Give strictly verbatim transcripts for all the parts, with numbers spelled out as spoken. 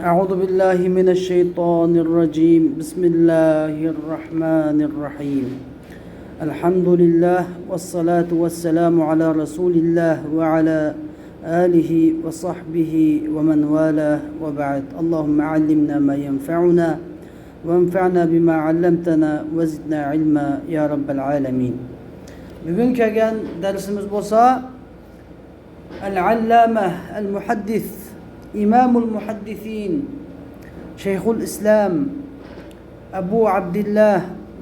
أعوذ بالله من الشيطان الرجيم. بسم الله الرحمن الرحيم. الحمد لله والصلاة والسلام على رسول الله وعلى آله وصحبه ومن والاه وبعد. اللهم علمنا ما ينفعنا وانفعنا بما علمتنا وزدنا علما يا رب العالمين. بۈگۈن كەلگەن دەرسىمىز بولسا، العلامة المحدث إمام المحدثين شيخ الإسلام أبو عبد الله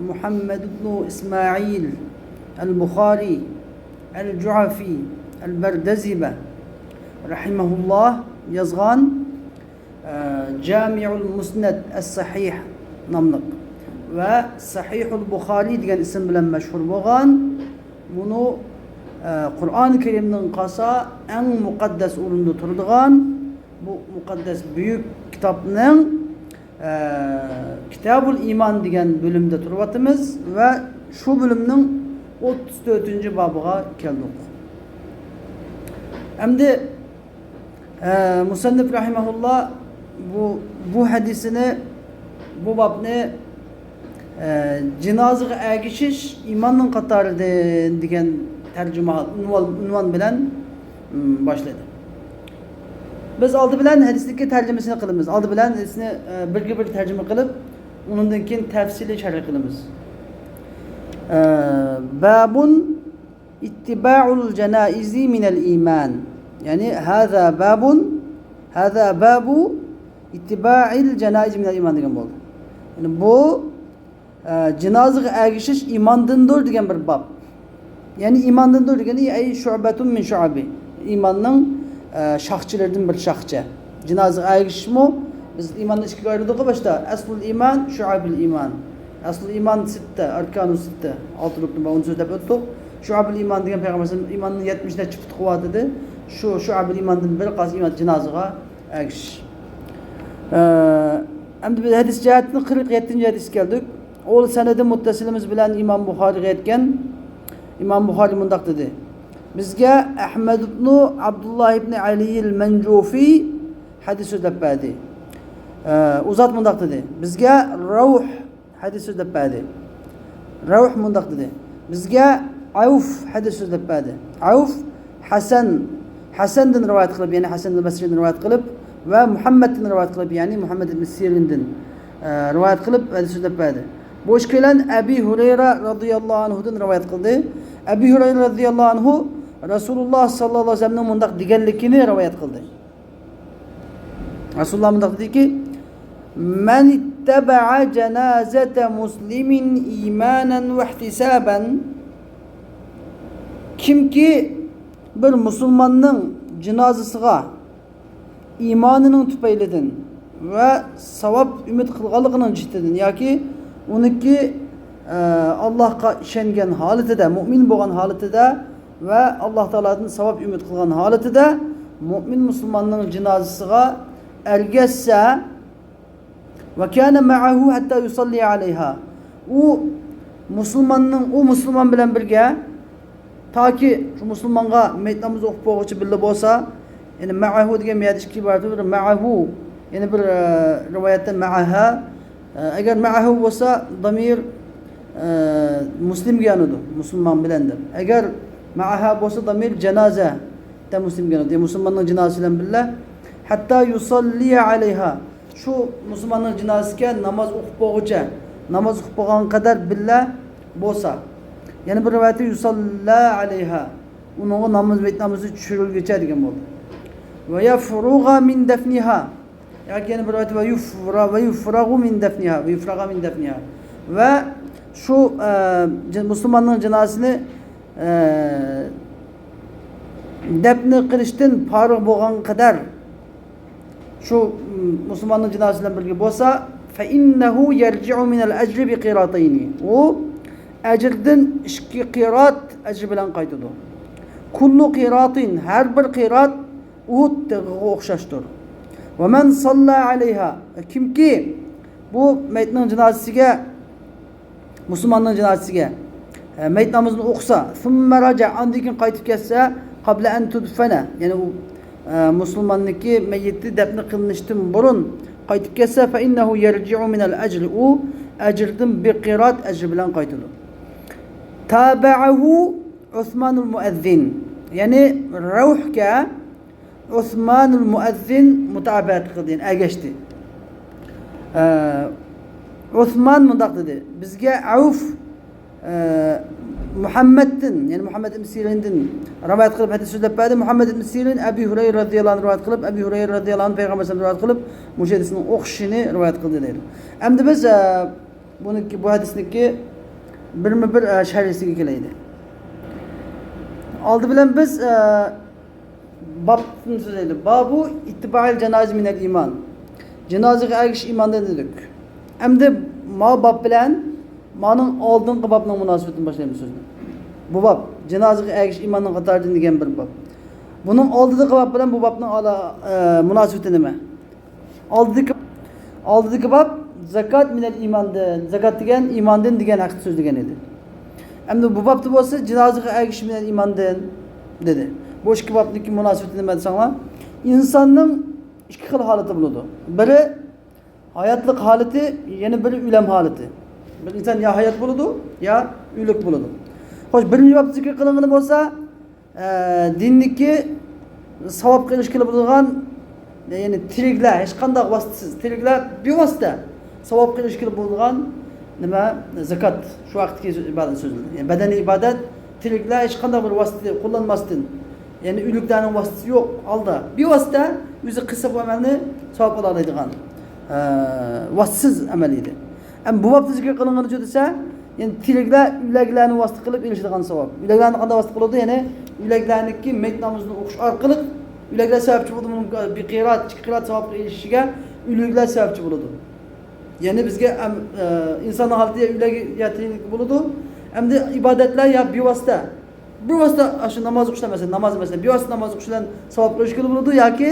محمد بن إسماعيل البخاري الجعفي البردزبة رحمه الله يازغان جامع المسند الصحيح ناملىق ۋە سەھىھۇل بۇخارىي دېگەن ئىسىم بىلەن مەشھۇر بولغان، بۇنى، ئە، قۇرئان كەرىمدىن قالسا ئەڭ مۇقەددەس ئورۇندا تۇرىدىغان، بۇ مۇقەددەس بۈيۈك كىتابنىڭ، ئە، كىتابۇل ئىمان دېگەن بۆلۈمدە تۇرۇۋاتىمىز ۋە شۇ بۆلۈمنىڭ ئوتتۇز تۆتىنچى بابىغا كەلدۇق. ئەمدى ئە، مۇسەننىپ رەھىمەھۇللا بۇ، بۇ ھەدىسىنى، بۇ بابنى، ئە، جىنازىغا ئەگىشىش ئىماننىڭ قاتارىدىن دېگەن تەرجىمە، ئۇنۋان، ئۇنۋان بىلەن، ئىم، باشلىدى. بىز ئالدى بىلەن ھەدىسنىڭكى تەرجىمىسىنى قىلىمىز. ئالدى بىلەن ھەدىسنى، ئە، بىرگە بىر تەرجىمە قىلىپ، ئۇنىڭدىن كېيىن تەپسىلىي شەرھ قىلىمىز. ئە، بابۇن اتباع الجنائز من الإيمان. يەنى هذا باب، هذا باب اتباع الجنائز من الإيمان دېگەن بولدى. يەنى بۇ، ئە، جىنازىغا ئەگىشىش ئىماندىندۇر دېگەن بىر باب. يەنى ئىماندىندۇر دېگىنى، أي شعبة من شعبه. ئىماننىڭ، ئە، شاخچىلىرىدىن بىر شاخچە. جىنازىغا ئەگىشىشمۇ، بىز ئىماننى ئىككىگە ئايرىدۇق باشتا. أصل الإيمان، شعب الإيمان. أصل الإيمان ستة، أركان ستة. ئالتە رۇكنى بار، ئۇنى سۆزلەپ ئۆتتۇق. شعب الإيمان دېگەن پەيغەمبەر ئەلەيھىسسالام ئىماننىڭ يەتمىش نەچچە پۇتى قۇۋۋەتىدە. شۇ شعب الإيماندىن بىرى قالسا ئىمان جىنازىغا ئەگىشىش. ئە، ئەمدى بىز ھەدىس جەھەتتىن قىرىق يەتتىنچى ھەدىسكە كەلدۇك. ئۇ سەنەدى مۇتتەسىلىمىز بىلەن ئىمام بۇخارىغا يەتكەن. ئىمام بۇخارى مۇنداق دېدى. بىزگە ئەھمەد ئىبنۇ ئابدۇللا ئىبنى ئەلىيىل مەنجۇفى ھەدىس سۆزلەپ بەردى. ئە، ئۇ زات مۇنداق دېدى. بىزگە رەۋھ ھەدىس سۆزلەپ بەردى. رەۋھ مۇنداق دېدى. بىزگە ئەۋف ھەدىس سۆزلەپ بەردى. ئەۋف ھەسەن، ھەسەندىن رىۋايەت قىلىپ، يەنى ھەسەن بەسرىدىن رىۋايەت قىلىپ ۋە مۇھەممەدتىن رىۋايەت قىلىپ، يەنى مۇھەممەد ئىبن سىرىندىن، ئە، رىۋايەت قىلىپ ھەدىس سۆزلەپ بەردى. بۇ ئىككىيلەن ئەبى ھۇرەيرە رەزىياللاھۇ ئەنھۇدىن رىۋايەت قىلدى. ئەبى ھۇرەيرە رەزىياللاھۇ ئەنھۇ رەسۇلۇللا ساللاللاھۇ ئەلەيھى ۋەسەللەمنىڭ مۇنداق دېگەنلىكىنى رىۋايەت قىلدى. رەسۇلۇللا مۇنداق دېدىكى، مەن ئىتتەبەئە جەنازەتە مۇسلىمىن ئىمانەن ۋەھتىسابەن، كىمكى بىر مۇسۇلماننىڭ جىنازىسىغا ئىمانىنىڭ تۈپەيلىدىن ۋە ساۋاب ئۈمىد قىلغانلىقىنىڭ جىددىدىن ياكى ئۇنىڭكى، ئە، ئاللاھقا ئىشەنگەن ھالىتىدە، مۇئمىن بولغان ھالىتىدە ۋە ئاللاھ تائالادىن ساۋاب ئۈمىد قىلغان ھالىتىدە مۇئمىن مۇسۇلماننىڭ جىنازىسىغا ئەگەشسە، ۋە كانە مەئەھۇ ھەتتا يۇسەللىيە ئەلەيھا. ئۇ مۇسۇلماننىڭ، ئۇ مۇسۇلمان بىلەن بىرگە تاكى شۇ مۇسۇلمانغا مەيت نامىزى ئوقۇپ بولغۇچە بىللە بولسا، يەنى مەئەھۇ دېگەن بۇ يەردە ئىككى ئىبارەت بار، مەئەھۇ، يەنە بىر، ئە، رىۋايەتتە مەئەھا. ئە، ئەگەر مەئەھۇ بولسا، دامىر، ئە، مۇسلىمگە يانىدۇ، مۇسۇلمان بىلەن دەپ. ئەگەر مەئەھا بولسا، دامىر جەنازە دە مۇسلىمگە يانىدۇ، يەنى مۇسۇلماننىڭ جىنازىسى بىلەن بىللە. ھەتتا يۇسەللىيە ئەلەيھا. شۇ مۇسۇلماننىڭ جىنازىسىگە ناماز ئوقۇپ بولغۇچە، ناماز ئوقۇپ بولغان قەدەر بىللە بولسا. يەنە بىر رىۋايەتتە يۇسەللا ئەلەيھا. ئۇنىڭغا ناماز، مەيت نامىزى چۈشۈرۈلگۈچە دېگەن بولدى. ۋە يەفرۇغا مىن دەفنىھا. ياكى يەنە بىر رىۋايەتتە ۋە يۇفرا-، ۋە يۇفرەغۇ مىن دەفنىھا. ۋە يۇفرەغا مىن دەفنىھا. ۋە شۇ، ئە، جىن-، مۇسۇلماننىڭ جىنازىسىنى، ئە، دەپنە قىلىشتىن پارىغ بولغان قەدەر شۇ، مۇسۇلماننىڭ جىنازىسى بىلەن بىرگە بولسا، فَإِنَّهُ يَرْجِعُ مِنَ الْأَجْرِ بِقِيرَاطَيْنِ. ئۇ ئەجىردىن ئىككى قىرات ئەجرى بىلەن قايتىدۇ. كُلُّ قِيرَاطٍ، ھەر بىر قىرات ئۇھۇد تېغىغا ئوخشاشتۇر. وَمَنْ صَلَّى عَلَيْهَا، كىمكى بۇ مەيتنىڭ جىنازىسىگە مۇسۇلماننىڭ جىنازىسىگە، ئە، مەيت نامىزىنى ئوقۇسا، ثُمَّ رَجَعَ، ئاندىن كېيىن قايتىپ كەتسە، قَبْلَ أَنْ تُدْفَنَ، يەنى ئۇ ئە، مۇسۇلماننىڭكى مەييىتى دەپنە قىلىنىشتىن بۇرۇن قايتىپ كەتسە، فَإِنَّهُ يَرْجِعُ مِنَ الْأَجْرِ، ئۇ ئەجىردىن بىر قىرات ئەجىر بىلەن قايتىدۇ. تَابَعَهُ عُثْمَانُ الْمُؤَذِّنُ، يەنى رەۋھكە ئۇسمانۇل مۇئەززىن مۇتابەئەت قىلدى، يەنى ئەگەشتى. ئە، ئۇسمان مۇنداق دېدى: بىزگە ئەۋف، ئە، مۇھەممەدتىن، يەنى مۇھەممەد ئىبن سىرىندىن رىۋايەت قىلىپ ھەدىس سۆزلەپ بەردى. مۇھەممەد ئىبن سىرىن ئەبى ھۇرەيرە رەزىياللاھۇ ئەنھۇ رىۋايەت قىلىپ، ئەبى ھۇرەيرە رەزىياللاھۇ ئەنھۇ پەيغەمبەر سەللەللاھۇ ئەلەيھى ۋەسەللەم رىۋايەت قىلىپ، مۇشۇ ھەدىسنىڭ ئوخشىشىنى رىۋايەت قىلدى دەيدۇ. ئەمدى بىز، ئە، بۇنىڭكى، بۇ ھەدىسنىڭكى بىرمۇ بىر، ئە، شەرھىسىگە كېلەيلى. ئالدى بىلەن بىز، ئە، بابتىن سۆزلەيلى. بابۇ ئىتتىبائىل جانائىز مىنەل ئىمان. جىنازىغا ئەگىشىش ئىماندىن دېدۇق. ئەمدى ما باب بىلەن مانىڭ ئالدىنقى بابنىڭ مۇناسىۋىتىنى باشلايمىز سۆزنى. بۇ باب جىنازىغا ئەگىشىش ئىماننىڭ قاتارىدىن دېگەن بىر باب. بۇنىڭ ئالدىدىكى باب بىلەن بۇ بابنىڭ ئالا-، ئە، مۇناسىۋىتى نېمە؟ ئالدىدىكى، ئالدىدىكى باب زاكات مىنەل ئىماندىن، زاكات دېگەن ئىماندىن دېگەن ھەقتە سۆزلىگەن ئىدى. ئەمدى بۇ بابتا بولسا جىنازىغا ئەگىشىش مىنەل ئىماندىن دېدى. بۇ ئىككى بابنىڭكى مۇناسىۋىتى نېمە دېسەڭلار، ئىنساننىڭ ئىككى خىل ھالىتى بولىدۇ. بىرى ھاياتلىق ھالىتى، يەنە بىرى ئۆلۈم ھالىتى. بىر ئىنسان يا ھايات بولىدۇ، يا ئۆلۈك بولىدۇ. خوش، بىرىنچى بابتا زىكىر قىلىنغىنى بولسا، ئە، دىندىكى ساۋابقا ئېرىشكىلى بولىدىغان، يەنى تىرىكلەر، ھېچقانداق ۋاسىتىسىز، تىرىكلەر بىۋاسىتە ساۋابقا ئېرىشكىلى بولىدىغان نېمە؟ زاكات. شۇ ۋاقىتتىكى ئىبادەت سۆزلىدى. يەنى بەدەنىي ئىبادەت، تىرىكلەر ھېچقانداق بىر ۋاسىتە قوللانماستىن، يەنى ئۆلۈكلەرنىڭ ۋاسىتىسى يوق ھالدا، بىۋاسىتە ئۆزى قىلسا بۇ ئەمەلنى ساۋاب ئالالايدىغان، ئە، ۋاسىتىسىز ئەمەل ئىدى. ئەمما بۇ بابتا زىكىر قىلىنغىنىچە دېسە، يەنى تىرىكلەر ئۆلەكلەرنى ۋاسىتە قىلىپ ئېرىشىدىغان ساۋاب. ئۆلەكلەرنى قانداق ۋاسىتە قىلىدۇ؟ يەنى ئۆلەكلەرنىڭكى مەيت نامىزىنى ئوقۇش ئارقىلىق ئۆلەكلەر سەۋەبچى بولىدۇ. بۇنىڭ بىر قىرات، ئىككى قىرات ساۋابقا ئېرىشىشىگە ئۆلەكلەر سەۋەبچى بولىدۇ. يەنى بىزگە ئەم-، ئە، ئىنساننىڭ ھالىتى يا ئۆلەك يا تىرىك بولىدۇ. ئەمدى ئىبادەتلەر يا بىۋاسىتە، بىۋاسىتە ئاشۇ ناماز ئوقۇش بىلەن، مەسىلەن، ناماز، مەسىلەن، بىۋاسىتە ناماز ئوقۇش بىلەن ساۋابقا ئېرىشكىلى بولىدۇ ياكى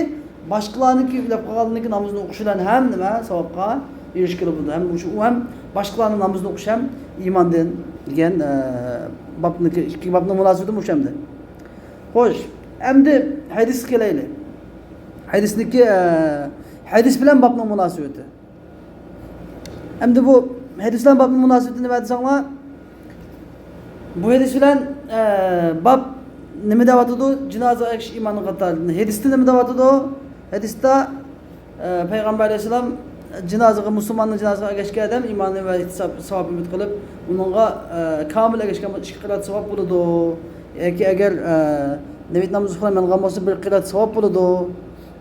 باشقىلارنىڭكى، ئۆلۈپ قالغانلارنىڭكى نامىزىنى ئوقۇش بىلەن ھەم نېمە ساۋابقا ئېرىشكىلى بولىدۇ. ھەم شۇ، ئۇ ھەم باشقىلارنىڭ نامىزىنى ئوقۇش ھەم ئىماندىن دېگەن، ئە، بابنىڭكى، ئىككى بابنىڭ مۇناسىۋىتى مۇشۇ ئەمدى. خوش، ئەمدى ھەدىسكە كېلەيلى. ھەدىسنىڭكى، ئە، ھەدىس بىلەن بابنىڭ مۇناسىۋىتى. ئەمدى بۇ ھەدىس بىلەن بابنىڭ مۇناسىۋىتى نېمە دېسەڭلار، بۇ ھەدىس بىلەن، ئە، باب نېمە دەۋاتىدۇ؟ جىنازىغا ئەگىشىش ئىماننىڭ قاتارىدىن. ھەدىستە نېمە دەۋاتىدۇ؟ ھەدىستە، ئە، پەيغەمبەر ئەلەيھىسسالام جىنازىغا، مۇسۇلماننىڭ جىنازىغا ئەگەشكەن ئادەم ئىمانى ۋە ئېھتىساب، ساۋاب ئۈمىد قىلىپ، ئۇنىڭغا، ئە، كامىل ئەگەشكەن بولسا ئىككى قىرات ساۋاب بولىدۇ. ياكى ئەگەر، ئە، مەييىت نامىزى ئۇخلاپ يانغان بولسا بىر قىرات ساۋاب بولىدۇ،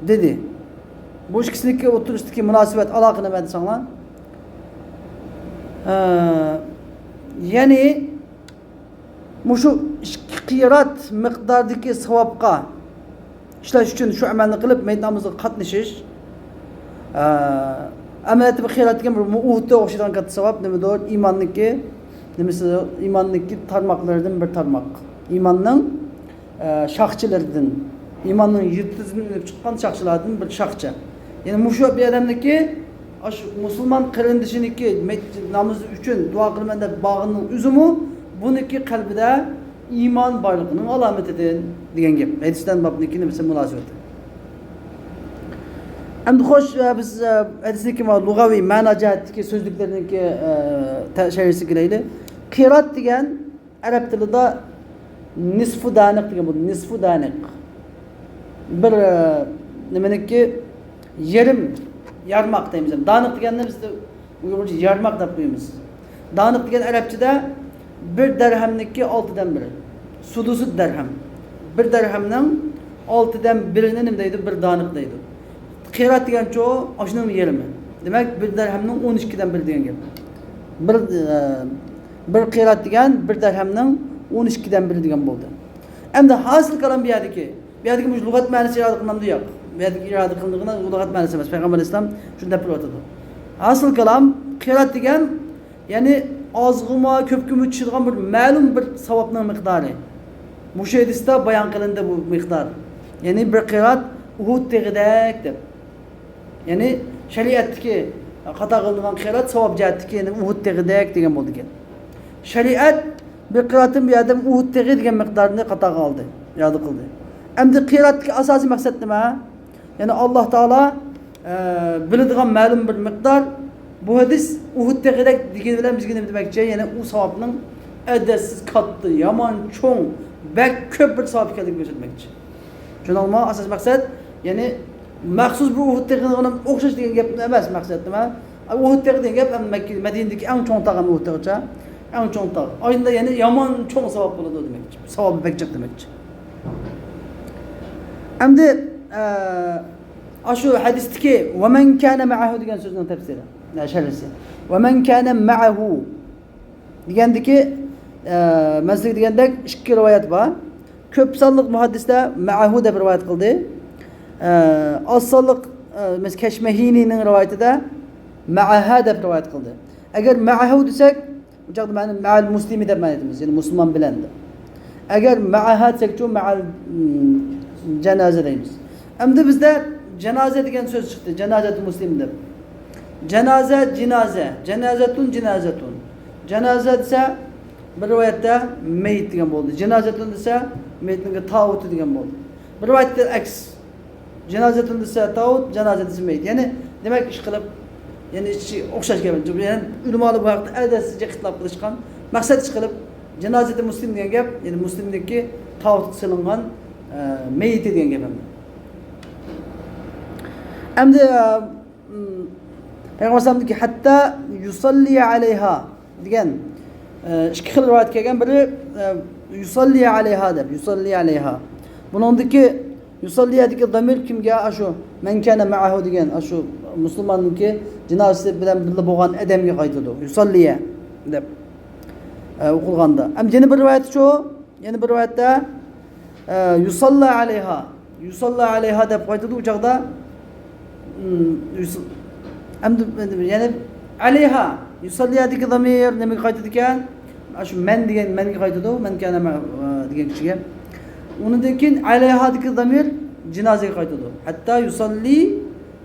دېدى. بۇ ئىككىسىنىڭكى ئوتتۇرىسىدىكى مۇناسىۋەت، ئالاقە نېمە دېسەڭلار؟ ئە، يەنى مۇشۇ ئىككى قىرات مىقداردىكى ساۋابقا ئىشلەش ئۈچۈن شۇ ئەمەلنى قىلىپ، مەييىت نامىزىغا قاتنىشىش. ئە، ئەمەلىيەتتە بىر قىرات دېگەن بىر ئۇھۇدقا ئوخشايدىغان كاتتا ساۋاب. نېمىدۇر؟ ئىماننىڭكى، نېمىسى؟ ئىماننىڭكى تارماقلىرىدىن بىر تارماق. ئىماننىڭ، ئە، شاخچىلىرىدىن، ئىماننىڭ يىلتىزىدىن ئۈنۈپ چىققان شاخچىلاردىن بىر شاخچە. يەنى مۇشۇ بىر ئادەمنىڭكى، ئاشۇ مۇسۇلمان قېرىندىشىنىڭكى مەييىت نامىزى ئۈچۈن دۇئا قىلىمەن دەپ بارغىنىنىڭ ئۆزىمۇ بۇنىڭكى قەلبىدە ئىمان بارلىقىنىڭ ئالامىتىدىن دېگەن گەپ. ھەدىستە بابنىڭكى نېمىسى، مۇناسىۋىتى. ئەمدى خوش، ئە، بىز، ئە، ھەدىسنىڭكى لۇغەۋىي مەنا جەھەتتىكى سۆزلۈكلىرىنىڭكى، ئە، تە-، شەرھىسىگە كېلەيلى. قىرات دېگەن ئەرەب تىلىدا نىسفۇ دانىق دېگەن بولىدۇ. نىسفۇ دانىق. بىر، ئە، نېمىنىڭكى يېرىم، يارماق دەيمىز. دانىق دېگەننى بىز ئۇيغۇرچە يارماق دەپ قويىمىز. دانىق دېگەن ئەرەبچىدە بىر دەرھەمنىڭكى ئالتىدىن بىرى. سۇدۇسۇ دەرھەم. بىر دەرھەمنىڭ ئالتىدىن بىرىنى نېمە دەيدۇ؟ بىر دانىق دەيدۇ. قىرات دېگەنچۇ، ئاشۇنىڭ يېرىمى. دېمەك، بىر دەرھەمنىڭ ئون ئىككىدىن بىرى دېگەن گەپ. بىر، ئە، بىر قىرات دېگەن بىر دەرھەمنىڭ ئون ئىككىدىن بىرى دېگەن بولدى. ئەمدى ھاسىل كالام بۇ يەردىكى. بۇ يەردىكى مۇشۇ لۇغەت مەنىسى ئىرادە قىلىنامدۇ؟ ياق. بۇ يەردىكى ئىرادە قىلىنىدىغىنى لۇغەت مەنىسى ئەمەس. پەيغەمبەر ئەلەيھىسسالام شۇنى دەپ بېرىۋاتىدۇ. ھاسىل كالام، قىرات دېگەن، يەنى ئازغىمۇ كۆپكىمۇ چۈشىدىغان بىر مەلۇم بىر ساۋابنىڭ مىقدارى. مۇشۇ ھەدىستە بايان قىلىندى بۇ مىقدار. يەنى بىر قىرات ئۇھۇد تېغىدەك دەپ. يەنى شەرىئەتتىكى، قاتارغا ئېلىنغان قىرات ساۋاب جەھەتتىكى، يەنى ئۇھۇد تېغىدەك دېگەن بولىدىكەن. شەرىئەت بىر قىراتتىن بۇ يەردىن ئۇھۇد تېغى دېگەن مىقدارنى قاتارغا ئالدى، ئىرادە قىلدى. ئەمدى قىراتتىكى ئاساسىي مەقسەت نېمە؟ يەنى ئاللا تائالا، ئە، بىلىدىغان مەلۇم بىر مىقدار. بۇ ھەدىس ئۇھۇد تېغىدەك دېگىنى بىلەن بىزگە نېمە دېمەكچى؟ يەنى ئۇ ساۋابنىڭ ئەدەتسىز كاتتا، يامان چوڭ، بەك كۆپ بىر ساۋاب ئىكەنلىكىنى كۆرسەتمەكچى. چۈشىنىڭلارمۇ؟ ئاساسىي مەقسەت، يەنى مەخسۇس بۇ ئۇھۇد تېغىغا ئوخشاش دېگەن گەپ ئەمەس مەقسەت نېمە؟ ئۇھۇد تېغى دېگەن گەپ ھەم مەككە، مەدىنىدىكى ئەڭ چوڭ تاغ ھەم ئۇھۇد تېغىچە. ئەڭ چوڭ تاغ. ئاينىدا يەنى يامان چوڭ ساۋاب بولىدۇ دېمەكچى. ساۋابى بەك جىق دېمەكچى. ئەمدى، ئە، ئاشۇ ھەدىستىكى «ۋەمەن كانە مەئەھۇ» دېگەن سۆزنىڭ تەپسىرى، يا شەرھىسى. «ۋەمەن كانە مەئەھۇ» دېگەندىكى، ئە، مەن سىزگە دېگەندەك ئىككى رىۋايەت بار. كۆپ سانلىق مۇھەددىسلەر «مەئەھۇ» دەپ رىۋايەت قىلدى. ئە، ئاز سانلىق، ئە، مەسىلەن، كەشمەھىنىنىڭ رىۋايىتىدە «مەئەھا» دەپ رىۋايەت قىلدى. ئەگەر «مەئەھۇ» دېسەك، بۇ چاغدا مەنى «مەئەل مۇسلىمى» دەپ مەنە ئېيتىمىز، يەنى مۇسۇلمان بىلەن دەپ. ئەگەر «مەئەھا» دېسەكچۇ، «مەئەل، مم، جەنازە» دەيمىز. ئەمدى بىزدە جانازە دېگەن سۆز چىقتى، «جانازەتۇ مۇسلىم» دەپ. جانازە، جىنازە، جانازەتۇن، جىنازەتۇن. جانازە دېسە، بىر رىۋايەتتە مېيىت دېگەن بولدى. جىنازەتۇن دېسە، مېيىتنىڭكى تاۋۇتى دېگەن بولدى. بىر رىۋايەتتە ئەكس. جىنازەتۇن دېسە تاۋۇت، جانازە دېسە مېيىت. يەنى، دېمەك، ئىشقىلىپ، يەنى ئىچى ئوخشاش گەپ. يەنى ئۆلىمالار بۇ ھەقتە ئەدەتسىزچە ئىختىلاپ قىلىشقان. مەقسەت ئىشقىلىپ، جىنازەتى مۇسلىم دېگەن گەپ، يەنى مۇسلىمدىكى تاۋۇتقا سېلىنغان، ئە، مېيىتى دېگەن گەپ ئەمدى. ئەمدى، ئە، مم، پەيغەمبەر ئەلەيھىسسالامدىكى «ھەتتا يۇساللىيە ئەلەيھا» دېگەن، ئە، ئىككى خىل رىۋايەت كەلگەن. بىرى، ئە، «يۇساللىيە ئەلەيھا» دەپ، «يۇساللىيە ئەلەيھا». بۇنىڭدىكى «يۇساللىيە»دىكى زامىر كىمگە؟ ئاشۇ «مەن كانە مەئەھۇ» دېگەن، ئاشۇ مۇسۇلماننىڭكى جىنازىسى بىلەن بىللە بولغان ئادەمگە قايتىدۇ. «يۇساللىيە» دەپ، ئە، ئوقۇلغاندا. ئەمدى يەنە بىر رىۋايەت شۇ. يەنە بىر رىۋايەتتە، ئە، «يۇساللا ئەلەيھا». «يۇساللا ئەلەيھا» دەپ قايتىدۇ ئۇ چاغدا. ئىم، يۇس-، ئەمدى، ئەمدى يەنە «ئەلەيھا». «يۇساللىيە»دىكى زامىر نېمىگە قايتىدىكەن؟ ئاشۇ «مەن» دېگەن مەنگە قايتىدۇ. «مەن كانە مە-، ئە، دېگەن كىشىگە. ئۇنىڭدىن كېيىن «ئەلەيھا»دىكى زامىر جىنازىگە قايتىدۇ. «ھەتتا يۇساللى،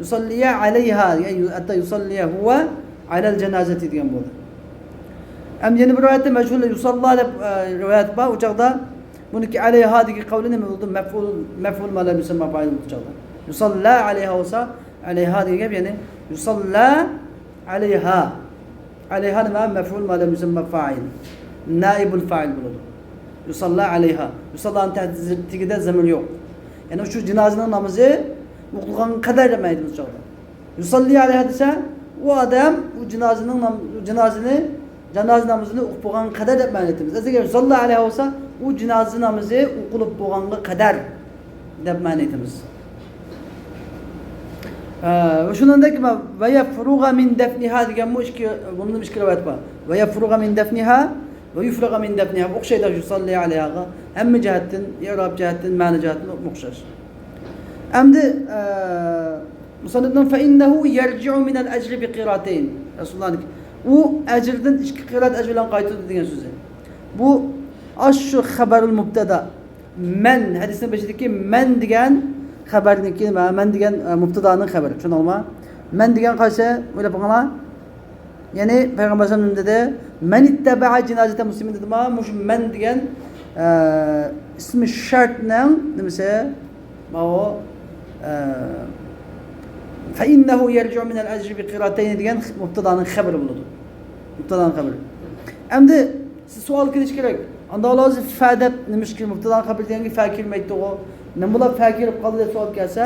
يۇساللىيە ئەلەيھا». يەنى «ھەتتا يۇساللىيە ھۇۋە ئەلەل جانازەتى» دېگەن بولدى. ئەمدى يەنە بىر رىۋايەتتە «مەجھۇل يۇساللا» دەپ، ئە، رىۋايەت بار. ئۇ چاغدا بۇنىڭكى «ئەلەيھا» دېگەن قەۋلى نېمە بولىدۇ؟ مەفئۇل، مەفئۇل ما لەم يۇسەممە فائىل بولىدۇ چاغدا. «يۇساللا ئەلەيھا» بولسا، «ئەلەيھا» دېگەن گەپ، يەنى «يۇساللا ئەلەيھا». «ئەلەيھا» نېمە؟ مەفئۇل ما لەم يۇسەممە فائىل. نائىبۇل فائىل بولىدۇ. «يۇساللا ئەلەيھا». «يۇساللا»نىڭ تەگىدە زامىر يوق. يەنى شۇ جىنازىنىڭ نامىزى ئوقۇلغان قەدەر دەپ مەنە ئېيتىمىز چاغدا. «يۇساللى ئەلەيھا» دېسە، ئۇ ئادەم ئۇ جىنازىنىڭ نام-، جىنازىنى، جانازە نامىزىنى ئوقۇپ بولغان قەدەر دەپ مەنە ئېيتىمىز. ئەگەر «يۇساللا ئەلەيھا» بولسا، ئۇ جىنازە نامىزى ئوقۇلۇپ بولغانغا قەدەر دەپ مەنە ئېيتىمىز. ئە، شۇنىڭدەك «ۋە يەفرۇغە مىن دەفنىھا» دېگەنمۇ ئىككى، بۇندىن ئىككى رىۋايەت بار. «ۋە يەفرۇغە مىن دەفنىھا ۋە يۇفرەغە مىن دەفنىھا» ئوخشايدۇ يۇساللى ئەلەيھاغا. ھەممە جەھەتتىن، ئىئراب جەھەتتىن، مەنە جەھەتتىن ئوخشاش. ئەمدى، ئە، مۇسەننىپنىڭ «فەئىننەھۇ يەرجىئۇ مىنەل ئەجرى بىقىراتەين». رەسۇلۇللانىڭ ئۇ ئەجىردىن ئىككى قىرات ئەجىر بىلەن قايتىدۇ دېگەن سۆزى. بۇ ئاشۇ خەبەرۇل مۇبتەدا. «مەن» ھەدىسنىڭ بېشىدىكى «مەن» دېگەن خەبەرنىڭكى، «مەن» دېگەن، ئە، مۇبتادانىڭ خەبىرى. چۈشەندىڭلارمۇ؟ «مەن» دېگەن قايسى؟ ئويلاپ بېقىڭلار. يەنى پەيغەمبەر ئەلەيھىسسالام نېمە دېدى؟ «مەن ئىتتەبەئە جىنازەتە مۇسلىمىن» دېدىما؟ مۇشۇ «مەن» دېگەن، ئە، ئىسمى شەرتنىڭ نېمىسى؟ ماۋۇ، ئە، «فەئىننەھۇ يەرجىئۇ مىنەل ئەجرى بىقىراتەين» دېگەن مۇبتادانىڭ خەبىرى بولىدۇ. مۇبتادانىڭ خەبىرى. ئەمدى سىز سوئال كېلىشى كېرەك. ئاندا ھازىر «فە» دەپ نېمىشقا مۇبتادانىڭ خەبىرى دېگەنگە «فە» كىرمەيتتىغۇ؟ نېمە بولۇپ «فە» كىرىپ قالدى دەپ سوئال كەلسە،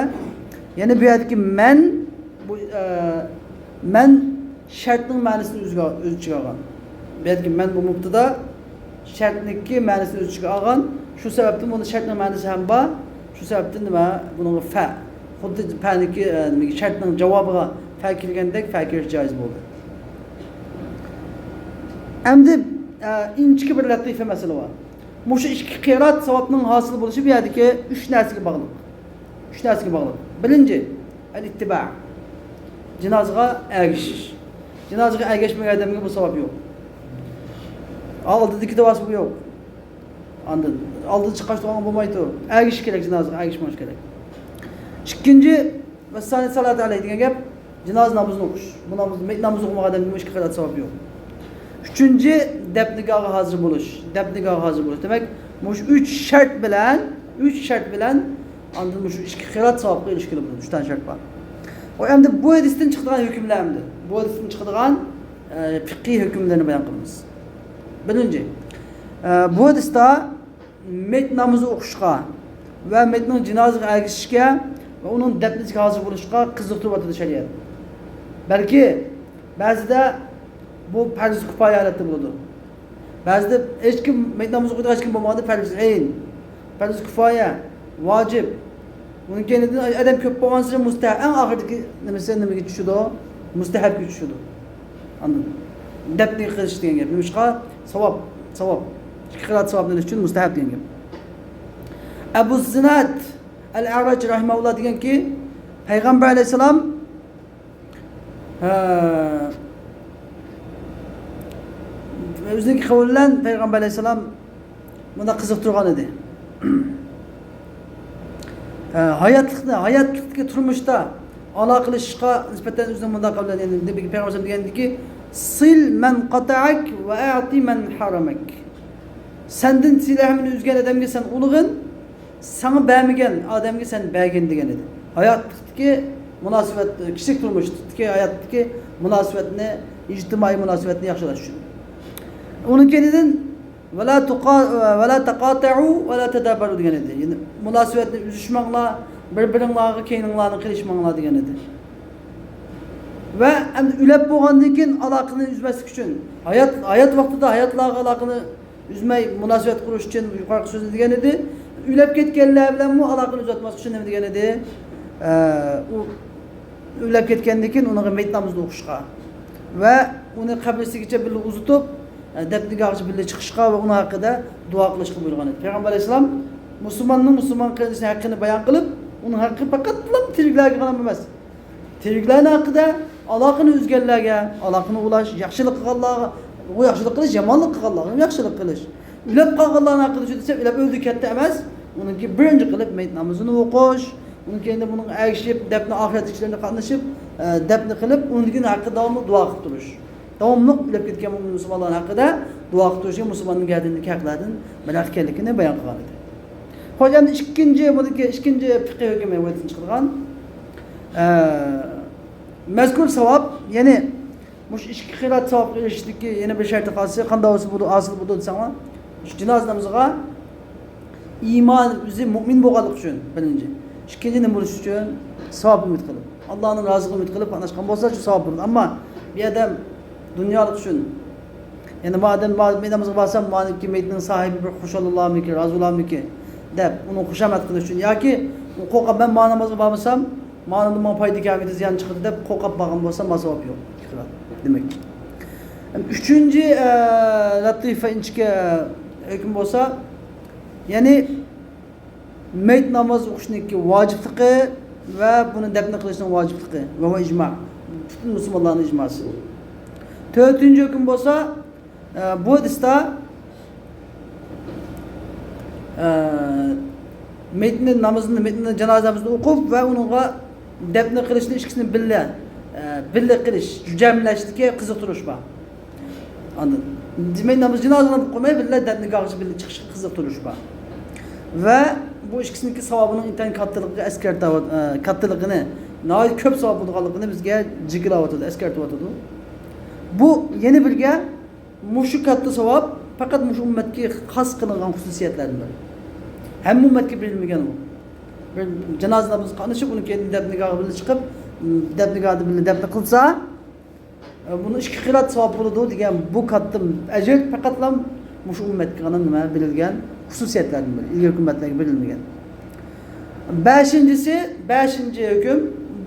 يەنى بۇ يەردىكى «مەن» بۇ، ئە، «مەن» شەرتنىڭ مەنىسىنى ئۆزىگە، ئۆز ئىچىگە ئالغان. بۇ يەردىكى «مەن» بۇ مۇبتادا، شەرتنىڭكى مەنىسىنى ئۆز ئىچىگە ئالغان. شۇ سەۋەبتىن بۇنىڭ شەرتنىڭ مەنىسى ھەم بار. شۇ سەۋەبتىن نېمە؟ بۇنىڭغا «فە». خۇددى «پە»نىڭكى، ئە، نېمىگە، شەرتنىڭ جاۋابىغا «فە» كىرگەندەك «فە» كىرىش جايىز بولدى. ئەمدى، ئە، ئىنچىكە بىر لەتىپە مەسىلە بار. مۇشۇ ئىككى قىرات ساۋابنىڭ ھاسىل بولۇشى بۇ يەردىكى ئۈچ نەرسىگە باغلىق. ئۈچ نەرسىگە باغلىق. بىرىنچى، ئەل ئىتتىبا. جىنازىغا ئەگىشىش. جىنازىغا ئەگەشمىگەن ئادەمگە بۇ ساۋاب يوق. ئالدىدىكى داۋاسى بۇ يوق. ئاندىن ئالدىدا چىققاچ تۇرغانغا بولمايدۇ. ئەگىشىش كېرەك، جىنازىغا ئەگىشمەش كېرەك. ئىككىنچى، ۋەسسانى سالات ئەلەيھ دېگەن گەپ، جىنازا نامىزىنى ئوقۇش. بۇ نامىز، نامىز ئوقۇمىغان ئادەمگە ئىككى قىرات ساۋاب يوق. ئۈچىنچى، دەپنىگاھقا ھازىر بولۇش. دەپنىگاھقا ھازىر بولۇش. دېمەك، مۇشۇ ئۈچ شەرت بىلەن ئۈچ شەرت بىلەن ئاندىن مۇشۇ ئىككى قىرات ساۋابقا ئېرىشكىلى بولىدۇ. ئۈچ دانە شەرت بار. ئۇ ئەمدى بۇ ھەدىستىن چىقىدىغان ھۆكۈملەر ئەمدى. بۇ ھەدىستىن چىقىدىغان، ئە، پىقھىي ھۆكۈملەرنى بايان قىلىمىز. بىرىنچى، ئە، بۇ ھەدىستە مېيىت نامىزى ئوقۇشقا ۋە مېيىتنىڭ جىنازىغا ئەگىشىشكە ۋە ئۇنىڭ دەپنىسىگە ھازىر بولۇشقا قىزىقتۇرۇۋاتىدۇ شەرىئەت. بەلكى بەزىدە بۇ پەرز كۇپايە ھالەتتە بولىدۇ. بەزىدە ھېچكىم مېيىت نامىزى ئوقۇيدىغان ھېچكىم بولمىغاندا پەرز ئەين، پەرز كۇپايە، ۋاجىپ. ئۇنىڭ كەينىدىن ئادەم كۆپ بولغانسېرى مۇستەھەب، ئەڭ ئاخىرىدىكى نېمىسى نېمىگە چۈشىدۇ؟ مۇستەھەبكە چۈشىدۇ. ئاندىن دەپنى قىلىش دېگەن گەپ. نېمىشقا؟ ساۋاب، ساۋاب. ئىككى قىرات ساۋابنى ئېلىش ئۈچۈن مۇستەھەب دېگەن گەپ. ئەبۇ زىناد ئەل ئەرەج رەھىمەھۇللا دېگەنكى، پەيغەمبەر ئەلەيھىسسالام، ھە، ئۆزىنىڭكى قەۋلى بىلەن پەيغەمبەر ئەلەيھىسسالام مۇنداق قىزىقتۇرغان ئىدى. ھە، ھاياتلىقنى، ھاياتلىقتىكى تۇرمۇشتا ئالاقىلىشىشقا نىسبەتەن ئۆزىنىڭ مۇنداق قەۋلى بىلەن، يەنى نەبىي پەيغەمبەر دېگەندىكى، سىل مەن قاتەئەك ۋە ئەئتى مەن ھەرەمەك. سەندىن سىلەھمىنى ئۈزگەن ئادەمگە سەن ئۇلىغىن، ساڭا بەرمىگەن ئادەمگە سەن بەرگىن دېگەن ئىدى. ھاياتلىقتىكى مۇناسىۋەت، كىشىلىك تۇرمۇشتىكى ھاياتتىكى مۇناسىۋەتنى، ئىجتىمائىي مۇناسىۋەتنى ياخشىلاش ئۈچۈن. ئۇنىڭ كەينىدىن، ۋەلا تۇقا-، ۋەلا تاقاتەئۇ ۋەلا تەدابەرۇ دېگەن ئىدى. يەنى مۇناسىۋەتنى ئۈزۈشمەڭلار، بىر-بىرىڭلارغا كەينىڭلارنى قىلىشماڭلار دېگەن ئىدى. ۋە ئەمدى ئۆلۈپ بولغاندىن كېيىن ئالاقىنى ئۈزمەسلىك ئۈچۈن، ھايات، ھايات ۋاقتىدا ھاياتلارغا ئالاقىنى ئۈزمەي مۇناسىۋەت قۇرۇش ئۈچۈن يۇقىرىقى سۆزنى دېگەن ئىدى. ئۆلۈپ كەتكەنلەر بىلەنمۇ ئالاقىنى ئۈزۈۋەتمەسلىك ئۈچۈن نېمە دېگەن ئىدى؟ ئە، ئۇ ئۆلۈپ كەتكەندىن كېيىن ئۇنىڭغا مېيىت نامىزىنى ئوقۇشقا ۋە ئۇنى قەبرىسىگىچە بىللە ئۇزىتىپ، ئە، دەپنىگاھقىچە بىللە چىقىشقا ۋە ئۇنىڭ ھەققىدە دۇئا قىلىشقا بۇيرۇغان ئىدى. پەيغەمبەر ئەلەيھىسسالام مۇسۇلماننىڭ مۇسۇلمان قېرىندىشىنىڭ ھەققىنى بايان قىلىپ، ئۇنىڭ ھەققى پەقەتلا تىرىكلەرگە غىنا ئەمەس. تىرىكلەرنىڭ ھەققىدە، ئالاقىنى ئۈزگەنلەرگە ئالاقىنى ئۇلاش، ياخشىلىق قىلغانلارغا، بۇ ياخشىلىق قىلىش، يامانلىق قىلغانلارغا ياخشىلىق قىلىش. ئۆلۈپ قالغانلارنىڭ ھەققىدە شۇ دېسە، ئۆلۈپ ئۆلدى كەتتى ئەمەس، ئۇنىڭكى بىرىنچى قىلىپ مېيىت نامىزىنى ئوقۇش، ئۇنىڭ كەينىدە بۇنىڭغا ئەگىشىپ، دەپنە ئاخىرەت ئىشلىرىنى قاتنىشىپ، ئە، دەپنە قىلىپ، ئۇنىڭدىن كېيىن ھەققىدە داۋاملىق دۇئا قىلىپ تۇرۇش. داۋاملىق ئۆلۈپ كەتكەن مۇسۇلمانلارنىڭ ھەققىدە دۇئا قىلىپ تۇرۇشى مۇسۇلماننىڭ گەردىنىدىكى ھەقلەردىن بىر ھەق ئىكەنلىكىنى بايان قىلغان ئىدى. خوش، ئەمدى ئىككىنچى، بۇنىڭكى ئىككىنچى پىقھىي ھۆكۈم ۋەدىسىدىن چىقىدىغان، ئە، مەزكۇر ساۋاب، يەنى مۇشۇ ئىككى قىرات ساۋابقا ئېرىشىشتىكى يەنە بىر شەرتى قالسا، قانداق بولسا بولىدۇ، ھاسىل بولىدۇ دېسەڭلار، مۇشۇ جىنازا نامىزىغا ئىمان ئۆزى مۆمىن بولغانلىقى ئۈچۈن بىرىنچى. ئىككىنچى، نېمە بولۇش ئۈچۈن؟ ساۋاب ئۈمىد قىلىپ، ئاللانىڭ رازىلىقىنى ئۈمىد قىلىپ قاتناشقان بولسا، شۇ ساۋاب بولىدۇ. ئەمما بىر ئادەم دۇنيالىق ئۈچۈن، يەنى ما ئادەم ما مېيىت نامىزىغا بارسام، مانىكى مېيىتنىڭ ساھىبى بىر خۇشال بولارمىكىن، رازى بولارمىكىن دەپ، ئۇنىڭ خۇشامەت قىلىش ئۈچۈن ياكى قورقۇپ، مەن ما نامازغا بارمىسام، مانىڭدىن ماڭا پايدا كەلمەيدۇ، زىيان چىقىدۇ دەپ قورقۇپ بارغان بولسا، ما ساۋاب يوق. دېمەك، ئۈچىنچى، ئە، لەتىفە، ئىنچىكە ھۆكۈم بولسا، يەنى مېيىت ناماز ئوقۇشنىڭكى ۋاجىپلىقى ۋە بۇنى دەپنە قىلىشنىڭ ۋاجىپلىقى ۋە، ۋە ئىجما. پۈتۈن مۇسۇلمانلارنىڭ ئىجماسى. تۆتىنچى ھۆكۈم بولسا، ئە، بۇ ھەدىستە، ئە، مېيىتنى نامىزىنى، مېيىتنى جانازا نامىزىنى ئوقۇپ ۋە ئۇنىڭغا دەپنە قىلىشنى ئىككىسىنى بىللە، ئە، بىللە قىلىش، جەملەشتىكى قىزىقتۇرۇش بار. ئاندىن مېيىت نامىزى، جانازا نامىزى قىلماي بىللە دەپنىگاھقىچە بىللە چىقىشقا قىزىقتۇرۇش بار. ۋە بۇ ئىككىسىنىڭكى ساۋابىنىڭ ئىنتايىن كاتتىلىقىغا ئەسكەرتىۋات-، ئە، كاتتىلىقىنى، ناھايىتى كۆپ ساۋاب بولىدىغانلىقىنى بىزگە جىكىلاۋاتىدۇ، ئەسكەرتىۋاتىدۇ. بۇ يەنە بىرگە مۇشۇ كاتتا ساۋاب پەقەت مۇشۇ ئۈممەتكە خاس قىلىنغان خۇسۇسىيەتلەردىن بىرى. ھەممە ئۈممەتكە بېرىلمىگەن ئۇ. بىر جانازا نامىزىغا قاتنىشىپ، ئۇنىڭ كەينىدىن دەپنىگاھقا بىللە چىقىپ، دەپنىگاھدا بىللە دەپنە قىلسا، بۇنىڭ ئىككى قىرات ساۋاب بولىدۇ دېگەن بۇ كاتتا ئەجىر پەقەتلا مۇشۇ ئۈممەتكىلا نېمە بېرىلگەن خۇسۇسىيەتلەردىن بىرى. ئىلگىرىكى ئۈممەتلەرگە بېرىلمىگەن. بەشىنچىسى، بەشىنچى ھۆكۈم،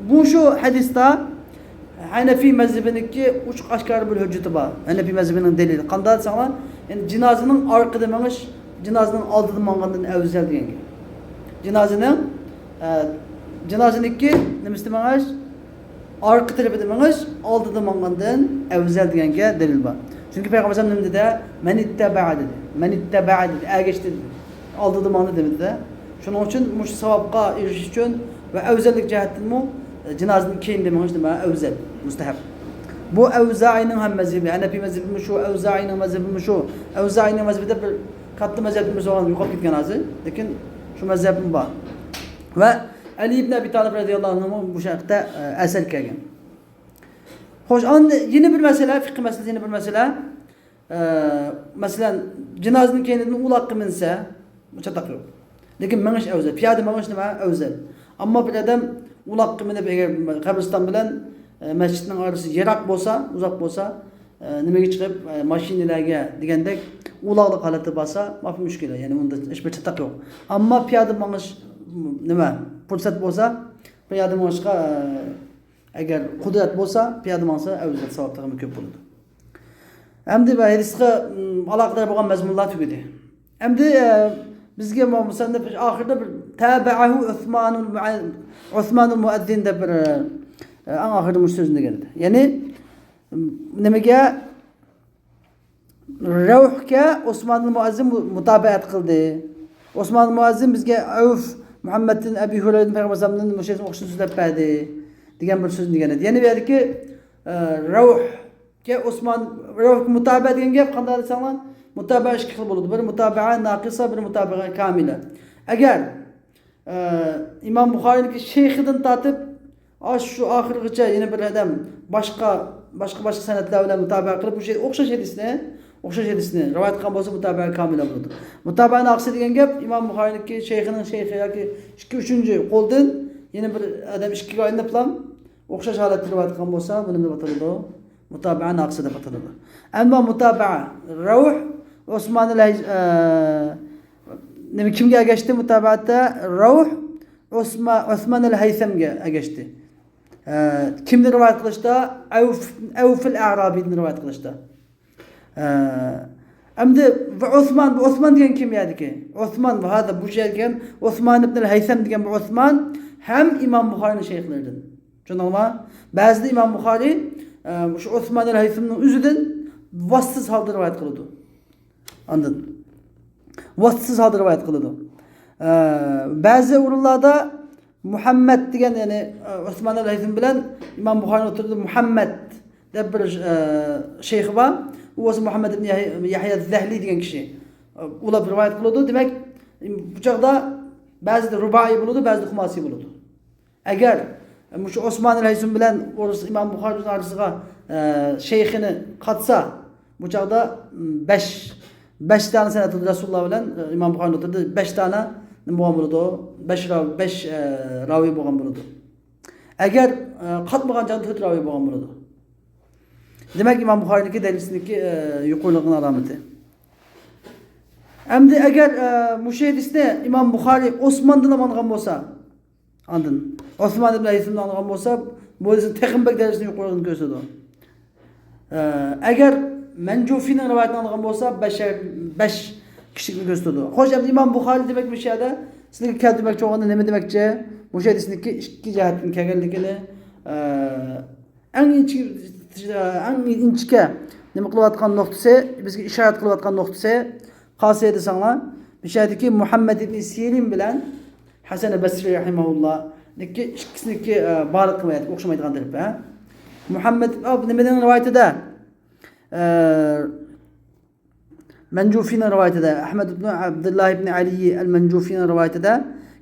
مۇشۇ ھەدىستە ھەنەفىي مەزھىپىنىڭكى ئوچۇق ئاشكارا بىر ھۆججىتى بار. ھەنەفىي مەزھىپىنىڭ دەلىلى. قانداق دېسەڭلار، يەنى جىنازىنىڭ ئارقىدىن مېڭىش جىنازىنىڭ ئالدىدا ماڭغاندىن ئەۋزەل دېگەن گەپ. جىنازىنىڭ، ئە، جىنازىنىڭكى نېمىسىدە مېڭىش؟ ئارقا تەرىپىدە مېڭىش ئالدىدا ماڭغاندىن ئەۋزەل دېگەنگە دەلىل بار. چۈنكى پەيغەمبەر ئەلەيھىسسالام نېمە دېدى؟ مەن ئىتتەبەئە دېدى. مەن ئىتتەبەئە دېدى. ئەگەشتى دېدى. ئالدىدا ماڭدى دېمىدى-دە. شۇنىڭ ئۈچۈن مۇشۇ ساۋابقا ئېرىشىش ئۈچۈن ۋە ئەۋزەللىك جەھەتتىنمۇ، ئە، جىنازىدىن كېيىن دېمىڭىز نېمە؟ ئەۋزەل، مۇستەھەب. بۇ ئەۋزائىينىڭ ھەم مەزھىپى، ھەنەفىي مەزھىپىمۇ شۇ، ئەۋزائىينىڭ مەزھىپىمۇ شۇ. ئەۋزائىينىڭ مەزھىپىدە بىر كاتتا مەزھەپتىن بىرسى بولغان يوقاپ كەتكەن ھازىر. لېكىن شۇ مەزھەپمۇ بار. ۋە ئەلى ئىبن ئەبى تالىب رەزىياللاھۇ ئەنھۇمۇ بۇ ھەقتە، ئە، ئەسەر كەلگەن. خوش، ئاندىن يەنە بىر مەسىلە، فىقھىي مەسىلە، يەنە بىر مەسىلە. ئە، مەسىلەن، جىنازىنىڭ كەينىدىن ئۇلاغقا مىنسە، چاتاق يوق. لېكىن مېڭىش ئەۋزەل. پىيادە مېڭىش نېمە؟ ئەۋزەل. ئەمما بىر ئادەم ئۇلاغقا مىنىپ، ئەگەر قەبرىستان بىلەن، ئە، مەسچىتنىڭ ئارىسى يىراق بولسا، ئۇزاق بولسا، ئە، نېمىگە چىقىپ، ئە، ماشىنىلەرگە دېگەندەك ئۇلاغلىق ھالەتتە بارسا، ماپۇ مۈشكۈل، يەنى ئۇندا ھېچبىر چاتاق يوق. ئەمما پىيادە مېڭىش، نېمە، پۇرسەت بولسا، پىيادە مېڭىشقا، ئە، ئەگەر قۇدرەت بولسا، پىيادە ماڭسا، ئەۋزەل، ساۋاب تېخىمۇ كۆپ بولىدۇ. ئەمدى بۇ ھەدىسقا، ئىم، ئالاقىدار بولغان مەزمۇنلار تۈگىدى. ئەمدى، ئە، بىزگە مۇ-، مۇسەننىپ ئاخىرىدا بىر «تابەئەھۇ ئۇسمانۇل مۇئە-، ئۇسمانۇل مۇئەززىن» دەپ بىر، ئە، ئەڭ ئاخىرىدا مۇشۇ سۆزنى دېگەن ئىدى. يەنى، ئىم، نېمىگە؟ رەۋھكە ئۇسمانۇل مۇئەززىن مۇ-، مۇتابىئەت قىلدى. ئۇسمانۇل مۇئەززىن بىزگە ئەۋف مۇھەممەدتىن ئەبى ھۇرەيرىدىن پەيغەمبەر ئەلەيھىسسالامدىن مۇشۇ ھەدىسنى ئوقۇشنى سۆزلەپ بەردى، دېگەن بىر سۆزنى دېگەن ئىدى. يەنە بۇ يەردىكى، ئە، رەۋھ كە ئوسمان، رەۋھ مۇتابىئە دېگەن گەپ قانداق دېسەڭلار، مۇتابىئە ئىككى خىل بولىدۇ. بىر مۇتابىئە ناقىسە، بىر مۇتابىئە كامىلە. ئەگەر، ئە، ئىمام بۇخارىنىڭكى شەيخىدىن تارتىپ، ئاشۇ ئاخىرغىچە يەنە بىر ئادەم باشقا، باشقا، باشقا سەنەدلەر بىلەن مۇتابىئە قىلىپ، بۇ شەي-، ئوخشاش ھەدىسنى، ئوخشاش ھەدىسنى رىۋايەت قىلغان بولسا، مۇتابىئە كامىلە بولىدۇ. مۇتابىئە ناقىسە دېگەن گەپ، ئىمام بۇخارىنىڭكى شەيخىنىڭ شەيخى ياكى ئىككى، ئۈچىنچى قولدىن يەنە بىر ئادەم ئىككىگە ئايلىنىپلا، ئوخشاش ھالەتتە رىۋايەت قىلغان بولسا، بۇ نېمە دەپ ئاتىلىدۇ؟ مۇتابىئە ناقىسە دەپ ئاتىلىدۇ. ئەمما مۇتابىئە، رەۋھ ئوسمانىل ھەي-، ئە، نېمە، كىمگە ئەگەشتى مۇتابىئەتتە؟ رەۋھ ئوسما-، ئوسمانىل ھەيسەمگە ئەگەشتى. ئە، كىمدىن رىۋايەت قىلىشتا؟ ئەۋف-، ئەۋفىل ئەرابىدىن رىۋايەت قىلىشتا. ئە، ئەمدى ۋە ئوسمان، بۇ ئوسمان دېگەن كىم يەردىكى؟ ئوسمان، ۋە ھازا بۇ يەردىكى ئوسمان ئىبنىل ھەيسەم دېگەن بۇ ئوسمان ھەم ئىمام بۇخارىنىڭ شەيخلىرىدىن. چۈشەندىڭلارمۇ؟ بەزىدە ئىمام بۇخارى، ئە، شۇ ئوسمان ئەل ھەيسەمنىڭ ئۆزىدىن ۋاسىتىسىز ھالدا رىۋايەت قىلىدۇ. ئاندىن ۋاسىتىسىز ھالدا رىۋايەت قىلىدۇ. ئە، بەزى ئورۇنلاردا مۇھەممەد دېگەن، يەنى، ئە، ئوسمان ئەل ھەيسەم بىلەن ئىمام بۇخارىنىڭ ئوتتۇرىدا مۇھەممەد دەپ بىر، ئە، شەيخى بار. ئۇ بولسا مۇھەممەد ئىبن يەھيا، يەھيا زەھلى دېگەن كىشى، ئە، ئۇلار رىۋايەت قىلىدۇ. دېمەك، بۇ چاغدا بەزىدە رۇبائىي بولىدۇ، بەزىدە خۇماسىي بولىدۇ. ئەگەر مۇشۇ ئوسمان ئەل ھەيسەم بىلەن ئورۇس ئىمام بۇخارىنىڭ ئارىسىغا، ئە، شەيخىنى قاتسا، بۇ چاغدا، م، بەش، بەش دانە سەنەد رەسۇلۇللا بىلەن، ئە، ئىمام بۇخارىنىڭ ئوتتۇرىدا بەش دانە نېمە بولغان بولىدۇ؟ بەش راۋى، بەش، ئە، راۋى بولغان بولىدۇ. ئەگەر، ئە، قاتمىغان چاغدا تۆت راۋى بولغان بولىدۇ. دېمەك، ئىمام بۇخارىنىڭكى دەرىجىسىنىڭكى، ئە، يۇقىرىلىقىنىڭ ئالامىتى. ئەمدى ئەگەر، ئە، مۇشۇ ھەدىسنى ئىمام بۇخارى ئوسماندىن ئاڭلىغان بولسا، ئاندىن ئوسمان ئىبن ھەيسەمدىن ئاڭلىغان بولسا، بۇ ھەدىسنىڭ تېخىمۇ بەك دەرىجىسىنى يۇقىرىلىقىنى كۆرسىتىدۇ. ئە، ئەگەر مەنجۇفىنىڭ رىۋايىتىنى ئاڭلىغان بولسا، بەشەر، بەش كىشىلىكنى كۆرسىتىدۇ. خوش، ئەمدى ئىمام بۇخارى دېمەك، مۇشۇ يەردە سىلەرگە كەلتۈرمەكچى بولغىنى نېمە دېمەكچى؟ مۇشۇ ھەدىسنىڭكى ئىككى جەھەتتىن كەلگەنلىكىنى، ئە، ئەڭ ئىنچىكە، ئەڭ ئىنچىكە نېمە قىلىۋاتقان نۇقتىسى، بىزگە ئىشارەت قىلىۋاتقان نۇقتىسى قايسى دېسەڭلار، مۇشۇ يەردىكى مۇھەممەد ئىبن سىرىن بىلەن ھەسەن بەسرى رەھىمەھۇللاھنىڭكى ئىككىسىنىڭكى، ئە، بارلىقى ئوخشىمايدىغان تەرىپى، ھە؟ مۇھەممەد، ئا، نېمىنىڭ رىۋايىتىدە؟ ئە، مەنجۇفىنىڭ رىۋايىتىدە، ئەھمەد ئىبن ئابدۇللا ئىبن ئەلى ئەل مەنجۇفىنىڭ رىۋايىتىدە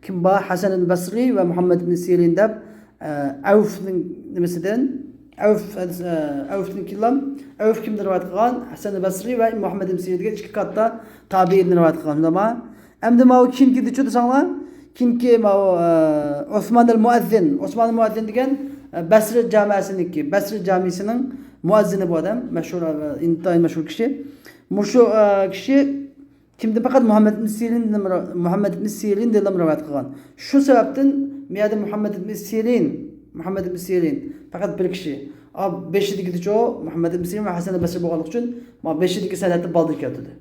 كىم بار؟ ھەسەن ئەل بەسرى ۋە مۇھەممەد ئىبن سىرىن دەپ، ئە، ئەۋفنىڭ نېمىسىدىن، ئەۋف، ئە، ئەۋفنىڭ كىلام، ئەۋف كىمدىن رىۋايەت قىلغان؟ ھەسەن ئەل بەسرى ۋە مۇھەممەد ئىبن سىرىن دېگەن ئىككى كاتتا تابىئىندىن رىۋايەت قىلغان، شۇنداقمۇ؟ ئەمدى ماۋۇ كېيىنكى دېچۇ دېسەڭلار، كېيىنكى ماۋۇ، ئە، ئوسمان ئەل مۇئەززىن، ئوسمان ئەل مۇئەززىن دېگەن، ئە، بەسرە جامەسىنىڭكى، بەسرە جامىسىنىڭ مۇئەززىنى بۇ ئادەم، مەشھۇر، ئە، ئىنتايىن مەشھۇر كىشى. مۇشۇ، ئە، كىشى كىمدىن پەقەت مۇھەممەد ئىبن سىرىندىن، مۇھەممەد ئىبن سىرىندىنلا رىۋايەت قىلغان. شۇ سەۋەبتىن بۇ يەردە مۇھەممەد ئىبن سىرىن، مۇھەممەد ئىبن سىرىن پەقەت بىر كىشى. ئا، بېشىدىكىدىچۇ مۇھەممەد ئىبن سىرىن ۋە ھەسەن بەسرى بولغانلىقى ئۈچۈن، مانا بېشىدىكى سەنەدنى بالدۇر كەلتۈردى.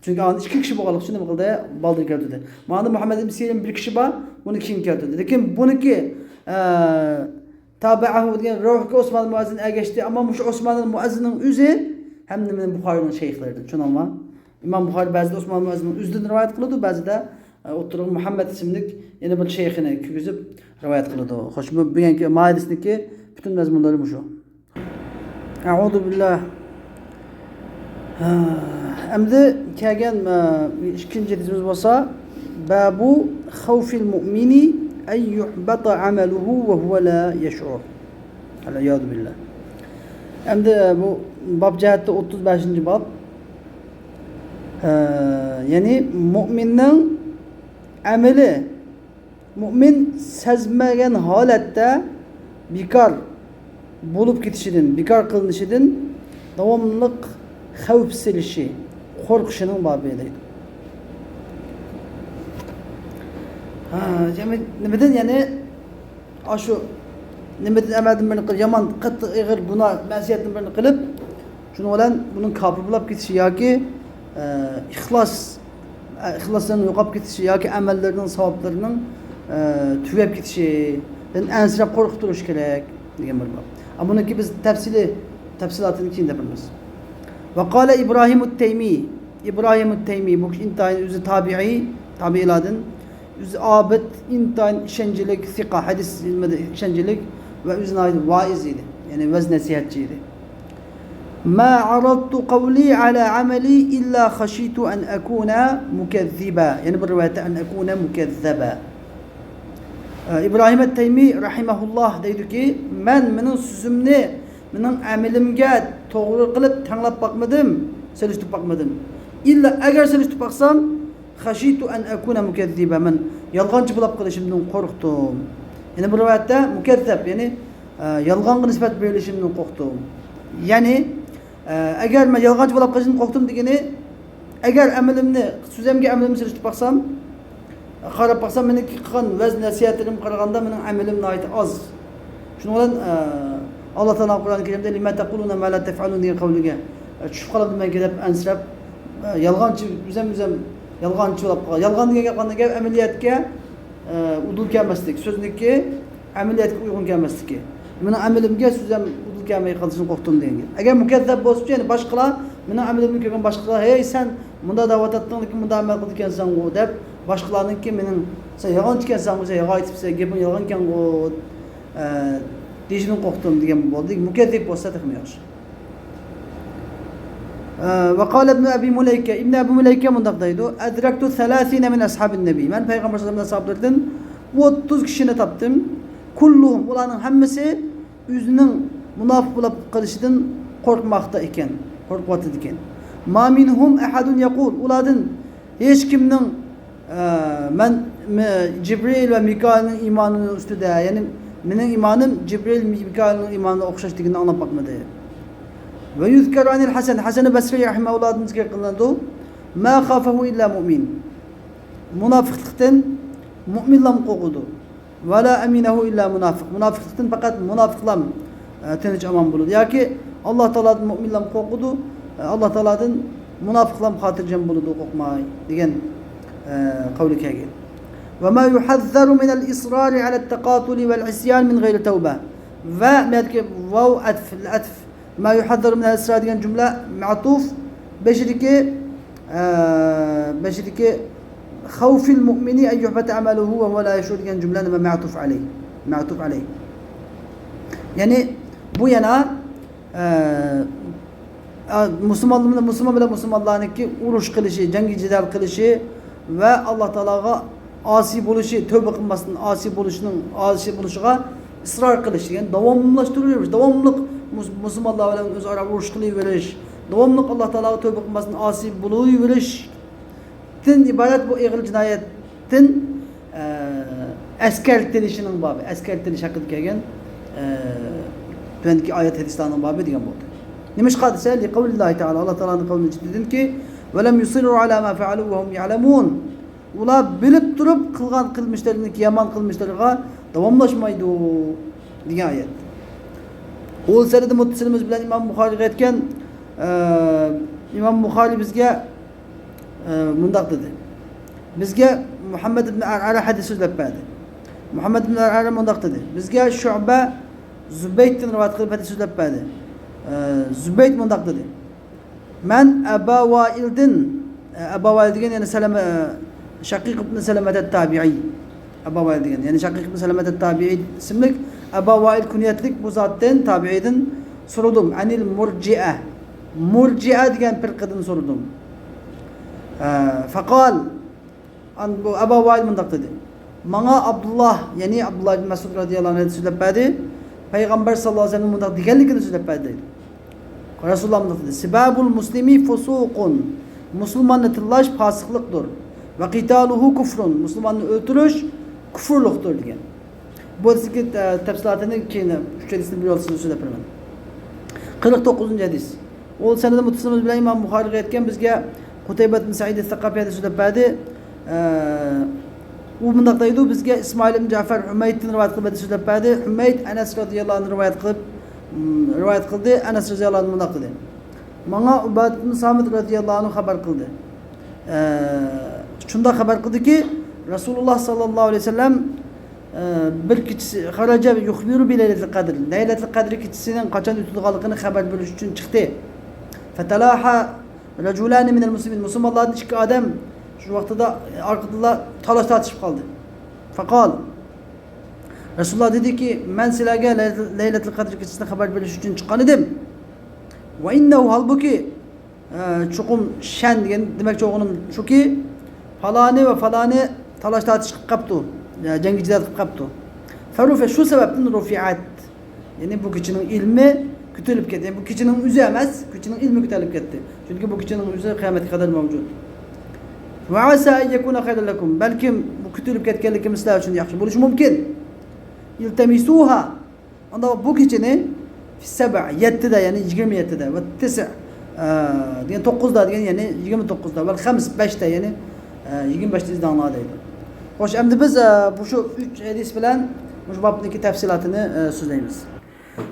چۈنكى ئاندىن ئىككى كىشى بولغانلىقى ئۈچۈن نېمە قىلدى؟ بالدۇر كەلتۈردى. مانا مۇھەممەد ئىبن سىرىن بىر كىشى بار، بۇنى كېيىن كەلتۈردى. لېكىن بۇنىڭكى، ئە، تابەئەھۇ دېگەن رەۋھكە ئوسمان مۇئەززىن ئەگەشتى، ئەمما مۇشۇ ئوسمان مۇئەززىننىڭ ئۆزى ھەم نېمىنى بۇخارىنىڭ شەيخلىرىدىن، چۈشەندىڭلارمۇ؟ ئىمام بۇخارى بەزىدە ئوسمان مۇئەززىننىڭ ئۆزىدىن رىۋايەت قىلىدۇ، بەزىدە، ئە، ئوتتۇرىغا مۇھەممەد ئىسىملىك يەنە بىر شەيخىنى كىرگۈزۈپ رىۋايەت قىلىدۇ. خوش، بۇ، بۈگۈنكى مائىدىسىنىڭكى پۈتۈن مەزمۇنلىرى مۇشۇ. ئەئۇزۇ بىللاھ. ھە، ئەمدى كەلگەن، ئە، ئىككىنچى ھەدىسىمىز بولسا، باب خوف المؤمن أن يحبط عمله وهو لا يشعر. العياذ بالله. ئەمدى بۇ باب جەھەتتە ئوتتۇز بەشىنچى باب. ئە، يەنى مۇئمىننىڭ ئەمىلى، مۇئمىن سەزمىگەن ھالەتتە بىكار بولۇپ كېتىشىدىن، بىكار قىلىنىشىدىن داۋاملىق خەۋپ سېلىشى، قورقۇشىنىڭ بابى دەيدۇ. ھا، يەنى نېمىدىن، يەنى ئاشۇ نېمىدىن، ئەمەلدىن بىرنى قىلىپ، يامان، قاتتىق، ئېغىر گۇناھ، مەسىيەتتىن بىرنى قىلىپ، شۇنىڭ بىلەن بۇنىڭ كاپىر بولاپ كېتىشى ياكى، ئە، ئىخلاس، ئە، ئىخلاسلىرىنىڭ يوقاپ كېتىشى ياكى ئەمەللىرىنىڭ، ساۋابلىرىنىڭ، ئە، تۈگەپ كېتىشىدىن ئەنسىرەپ قورقۇپ تۇرۇش كېرەك دېگەن بىر باب. ئە، بۇنىڭكى بىز تەپسىلىي، تەپسىلاتىنى كېيىن دەپ بېرىمىز. ۋە قالە ئىبراھىمۇت تەيمىي. ئىبراھىمۇت تەيمىي، بۇ كىشى ئىنتايىن ئۆزى تابىئىي، تابىئىيلاردىن. ئۆزى ئابىد، ئىنتايىن ئىشەنچلىك، سىقا، ھەدىس ئىلمىدا ئىشەنچلىك ۋە ئۆزى ناھايىتى ۋائىز ئىدى. يەنى ۋەز نەسىھەتچى ئىدى. ما عرضت قولي على عملي إلا خشيت أن أكون مكذبا. يەنى بىر رىۋايەتتە أن أكون مكذبا. ئە، ئىبراھىم ئەت-تەيمىي رەھىمەھۇللاھ دەيدۇكى، مەن مېنىڭ سۆزۈمنى مېنىڭ ئەمىلىمگە توغرا قىلىپ تەڭلەپ باقمىدىم، سېلىشتۇرۇپ باقمىدىم. ئىللا ئەگەر سېلىشتۇرۇپ باقسام، خەشىتۇ ئەن ئەكۇنە مۇكەززىبە، مەن يالغانچى بولاپ قېلىشىمدىن قورقتۇم. يەنە بىر رىۋايەتتە مۇكەززەب، يەنى، ئە، يالغانغا نىسبەت بېرىلىشىمدىن قورقتۇم. يەنى، ئە، ئەگەر مەن يالغانچى بولاپ قېلىشىمدىن قورقتۇم دېگىنى، ئەگەر ئەمىلىمنى، سۆزۈمگە ئەمىلىمنى سېلىشتۇرۇپ باقسام، قاراپ باقسام، مېنىڭكى قىلغان ۋەز نەسىھەتلىرىمگە قارىغاندا مېنىڭ ئەمىلىم ناھايىتى ئاز. شۇنىڭ بىلەن، ئە، ئاللا تائالا قۇرئان كەرىمدە لىمە تەقۇلۇنە ما لا تەفئەلۇن دېگەن قەۋلىگە، ئە، چۈشۈپ قالامدىمەن دەپ ئەنسىرەپ، ئە، يالغانچى، ئۆزەم، ئۆزەم يالغانچى بولاپ قالغان. يالغان دېگەن گەپ قانداق گەپ؟ ئەمەلىيەتكە، ئە، ئۇدۇل كەلمەسلىك. سۆزنىڭكى ئەمەلىيەتكە ئۇيغۇن كەلمەسلىكى. مېنىڭ ئەمىلىمگە سۆزۈم ئۇدۇل كەلمەي قالىشىدىن قورقتۇم دېگەن گەپ. ئەگەر مۇكەززەپ بولسىچۇ، يەنى باشقىلار، مېنىڭ ئەمىلىمنى كۆرگەن باشقىلار، ھەي، سەن مۇنداق دەۋاتاتتىڭ، لېكىن مۇنداق ئەمەل قىلىدىكەنسەنغۇ دەپ، باشقىلارنىڭكى مېنىڭ، سەن يالغانچىكەنسەنغۇ، سەن يالغان ئېيتىپسەن، گېپىڭ يالغانكەنغۇ، ئە، دېيىشىدىن قورقتۇم دېگەن بولدى. مۇكەززىپ بولسا تېخىمۇ ياخشى. ئە، ۋە قالە ئىبنۇ ئەبى مۇلەيكە، ئىبنى ئەبى مۇلەيكە مۇنداق دەيدۇ، ئەدرەكتۇ سەلاسىنە مىن ئەسھابىن نەبىي، مەن پەيغەمبەر سەللەللاھۇ ئەلەيھى ۋەسەللەمنىڭ ئەسھابلىرىدىن ئوتتۇز كىشىنى تاپتىم. كۇللۇھۇم، ئۇلارنىڭ ھەممىسى ئۆزىنىڭ مۇناپىق بولاپ قېلىشىدىن قورقماقتا ئىكەن، قورقۇۋاتىدىكەن. ما مىنھۇم ئەھەدۇن يەقۇل، ئۇلاردىن ھېچكىمنىڭ، ئە، مەن، مە-، جىبرىئىل ۋە مىكائىلنىڭ ئىمانىنىڭ ئۈستىدە، يەنى مېنىڭ ئىمانىم جىبرىئىل، مىكائىلنىڭ ئىمانىغا ئوخشاش دېگىنىنى ئاڭلاپ باقمىدى. ۋە يۇزكەرۇ ئەنىل ھەسەن، ھەسەن بەسرى رەھىمەھۇللاھدىن زىكىر قىلىنىدۇ. ما خافەھۇ ئىللا مۇئمىن. مۇناپىقلىقتىن مۇئمىنلام قورقىدۇ. ۋەلا ئەمىنەھۇ ئىللا مۇنافىق. مۇناپىقلىقتىن پەقەت مۇناپىقلام، ئە، تىنچ ئامان بولىدۇ. ياكى ئاللا تائالادىن مۇئمىنلام قورقىدۇ، ئە، ئاللا تائالادىن مۇناپىقلام خاتىرجەم بولىدۇ، قورقماي دېگەن، ئە، قەۋلى كەلگەن. ۋە ما يۇھەززەرۇ مىنەل ئىسرارى ئەلەت تەقاتۇلى ۋەل ئىسيان مىن غەيرى تەۋبە. ۋە مەدىكى ۋاۋ ئەتف، ئەتف. ما يحذر من الإصرار دېگەن جۈملە مەتۇف، بېشىدىكى، ئە، بېشىدىكى خوف المؤمن أن يحبط عمله وهو لا يشعر دېگەن جۈملە نېمە؟ مەتۇف ئەلەيھ. مەتۇف ئەلەيھ. يەنى بۇ يەنە، ئە، ئە، مۇسۇلمان، مۇسۇلمان بىلەن مۇسۇلمانلارنىڭكى ئۇرۇش قىلىشى، جەڭگى جېدەل قىلىشى ۋە ئاللا تائالاغا ئاسىي بولۇشى، تۆبە قىلماستىن ئاسىي بولۇشنىڭ، ئاسىي بولۇشىغا ئىسرار قىلىش دېگەن، داۋاملاشتۇرۇۋېرىش، داۋاملىق مۇس-، مۇسۇلمانلار بىلەن ئۆزئارا ئۇرۇش قىلىۋېرىش، داۋاملىق ئاللا تائالاغا تۆبە قىلماستىن ئاسىي بولۇۋېرىشتىن ئىبارەت بۇ ئېغىر جىنايەتتىن، ئە، ئەسكەرتىلىشىنىڭ بابى، ئەسكەرتىلىش ھەققىدە كەلگەن، ئە، تۆۋەندىكى ئايەت ھەدىسلەرنىڭ بابى دېگەن بولدى. نېمىشقا دېسە، لىقەۋلىللاھى تائالا، ئاللا تائالانىڭ قەۋلىنىڭ جىددىيىتىدىنكى، ولم يصروا على ما فعلوا وهم يعلمون. ئۇلار بىلىپ تۇرۇپ قىلغان قىلمىشلىرىنىڭكى يامان قىلمىشلىرىغا داۋاملاشمايدۇ دېگەن ئايەت. ئۇ سەنەدى مۇتتەسىلىمىز بىلەن ئىمام بۇخارىيغا ئېيتكەن، ئە، ئىمام بۇخارىي بىزگە، ئە، مۇنداق دېدى. بىزگە مۇھەممەد ئىبن ئەرئەرە ھەدىس سۆزلەپ بەردى. مۇھەممەد ئىبن ئەرئەرە مۇنداق دېدى. بىزگە شۇبە زۇبەيدتىن رىۋايەت قىلىپ ھەدىس سۆزلەپ بەردى. ئە، زۇبەيد مۇنداق دېدى. مەن ئەبا ۋائىلدىن، ئەبا ۋائىل دېگەن، يەنى سەلەمە، شەقىق ئىبن سەلەمەت ئەت-تابىئىي. ئەبا ۋائىل دېگەن، يەنى شەقىق ئىبن سەلەمەت ئەت-تابىئىي ئىسىملىك ئەبا ۋائىل كۇنيەتلىك بۇ زاتتىن، تابىئىيدىن سورىدىم. ئەنىل مۇرجىئە. مۇرجىئە دېگەن پىرقىدىن سورىدىم. ئە، فەقال، ئان-، بۇ ئەبا ۋائىل مۇنداق دېدى. ماڭا ئابدۇللا، يەنى ئابدۇللا ئىبن مەسئۇد رەزىياللاھۇ ئەنھۇ سۆزلەپ بەردى. پەيغەمبەر ساللاللاھۇ ئەلەيھى ۋەسەللەم مۇنداق دېگەنلىكىنى سۆزلەپ بەردى، دەيدۇ. رەسۇلۇللا مۇنداق دېدى: سىبابۇل مۇسلىمى فۇسۇقۇن. مۇسۇلماننى تىللاش پاسىقلىقتۇر. ۋە قىتالۇھۇ كۇفرۇن. مۇسۇلماننى ئۆلتۈرۈش كۇفۇرلۇقتۇر، دېگەن. بۇ ھەدىستىكى، ئە، تەپسىلاتىنى كېيىن، ئۈچ ھەدىستىن بىر يولسىزنى سۆزلەپ بېرىمەن. قىرىق توققۇزىنچى ھەدىس. ئۇ سەنەدى مۇتتەسىل بىلەن ئىمام بۇخارىغا يەتكەن، بىزگە قۇتەيبە ئىبن سەئىد سەقەفى ھەدىس سۆزلەپ بەردى. ئە، ئۇ مۇنداق دەيدۇ، بىزگە ئىسمائىل ئىبن جەفەر ھۈمەيدتىن رىۋايەت قىلىپ ھەدىس سۆزلەپ بەردى. ھۈمەيد ئەنەس رەزىياللاھۇ ئەنھۇدىن رىۋايەت قىلىپ، م، رىۋايەت قىلدى. ئەنەس رەزىياللاھۇ ئەنھۇ مۇنداق دېدى: ماڭا ئۇبادە ئىبن سامىت رەزىياللاھۇ ئەنھۇ خەۋەر قىلدى. ئە، شۇنداق خەۋەر قىلدىكى، رەسۇلۇللا ساللاللاھۇ ئەلەيھى ۋەسەللەم، ئە، بىر كېچىسى، خەرەجە يۇخبىرۇ بىلەيلەتىل قەدر. لەيلەتۇل قەدر كېچىسىنىڭ قاچان ئۆتىدىغانلىقىنى خەۋەر بېرىش ئۈچۈن چىقتى. فەتەلاھا رەجۇلانى مىنەل مۇسلىمىن. مۇسۇلمانلاردىن ئىككى ئادەم شۇ ۋاقتىدا ئارقىدىنلا تالاش تارتىشىپ قالدى. فەقال، رەسۇلۇللا دېدىكى، مەن سىلەرگە لەيلەتۇل قەدر كېچىسىنى خەۋەر بېرىش ئۈچۈن چىققان ئىدىم. ۋە ئىننەھۇ، ھالبۇكى، ئە، چوقۇم شەن دېگەن دېمەكچى بولغىنىم شۇكى، پالانى ۋە پالانى تالاش تارتىش قىلىپ قاپتۇ، يا جەڭگىچىلەر قىلىپ قاپتۇ. فەرۇفە، شۇ سەۋەبتىن رۇفىئەت، يەنى بۇ كېچىنىڭ ئىلمى كۆتۈرۈلۈپ كەتتى. يەنى بۇ كېچىنىڭ ئۆزى ئەمەس، كېچىنىڭ ئىلمى كۆتۈرۈلۈپ كەتتى. چۈنكى بۇ كېچىنىڭ ئۆزى قىيامەتكە قەدەر مەۋجۇت. ۋە ئەسا ئەن يەكۇنە خەيرەن لەكۇم. بەلكىم بۇ كۆتۈرۈلۈپ كەتكەنلىكىم سىلەر ئۈچۈن ياخشى بولۇشى مۇمكىن. ئىلتەمىسۇھا. ئانداق بۇ كېچىنى فىسسەبئ، يەتتىدە، يەنى يىگىرمە يەتتىدە، ۋە تىسع، ئە، دېگەن توققۇزدا دېگەن، يەنى يىگىرمە توققۇزدا، ۋەل خەمس، بەشتە، يەنى، ئە، يىگىرمە بەشتە ئىزدەڭلار دەيدۇ. خوش، ئەمدى بىز، ئە، بۇ شۇ ئۈچ ھەدىس بىلەن مۇشۇ بابنىڭكى تەپسىلاتىنى، ئە، سۆزلەيمىز.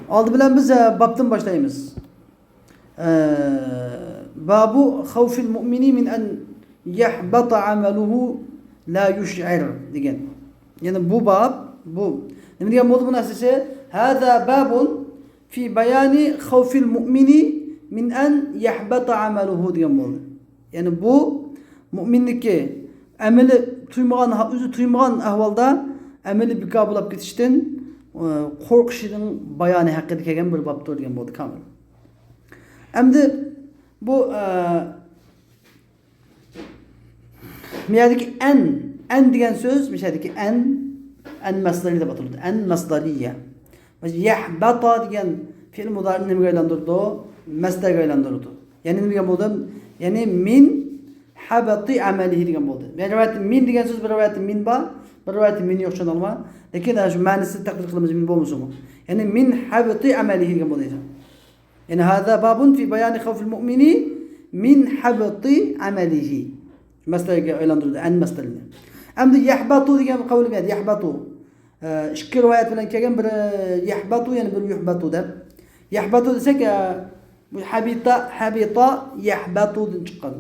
ئالدى بىلەن بىز، ئە، بابتىن باشلايمىز. ئە، بابۇ خەۋفىل مۇئمىنى مىن ئەن يەھبەتە ئەمەلۇھۇ لا يۇشئىر دېگەن. يەنى بۇ باب، بۇ نېمە دېگەن بولدى بۇ نەرسىسى؟ ھازا بابۇن فى بايانى خەۋفىل مۇئمىنى مىن ئەن يەھبەتە ئەمەلۇھۇ دېگەن بولدى. يەنى بۇ مۇئمىننىكى ئەمىلى تۇيمىغان، ئۆزى تۇيمىغان ئەھۋالدا ئەمىلى بىكار بولاپ كېتىشتىن، ئە، قورقۇشىنىڭ بايانى ھەققىدە كەلگەن بىر بابتۇر دېگەن بولدى كامىل. ئەمدى بۇ، ئە، بۇ يەردىكى ئەن، ئەن دېگەن سۆز، مۇشۇ يەردىكى ئەن، ئەن مەسدەرىي دەپ ئاتىلىدۇ. ئەن مەسدەرىيە. يەھبەتە دېگەن فېئىل مۇدارىنى نېمىگە ئايلاندۇرىدۇ؟ مەسدەرگە ئايلاندۇرىدۇ. يەنى نېمە دېگەن بولدى؟ يەنى مىن ھەبەتى ئەمەلىھى دېگەن بولدى. بىر رىۋايەتتە مىن دېگەن سۆز، بىر رىۋايەتتە مىن بار، بىر رىۋايەتتە مىن يوق، چۈشەندىڭلارمۇ؟ لېكىن، ھە، شۇ مەنىسىنى تەقدىر قىلىمىز، مىن بولمىسىمۇ. يەنى مىن ھەبەتى ئەمەلىھى دېگەن بولدى. يەنى ھازا بابۇن فى بايانى خەۋفىل مۇئمىنى مىن ھەبەتى ئەمەلىھى. مەسدەرگە ئايلاندۇرىدۇ، ئەن مەسدەرنى. ئەمدى يەھبەتۇ دېگەن قەۋلى بار، يەھبەتۇ. ئە، ئىككى رىۋايەت بىلەن كەلگەن، بىرى يەھبەتۇ، يەنە بىرى يۇھبەتۇ دەپ. يەھبەتۇ دېسەك، ئە، بۇ ھەبىتە، ھەبىتە يەھبەتۇدىن چىققان.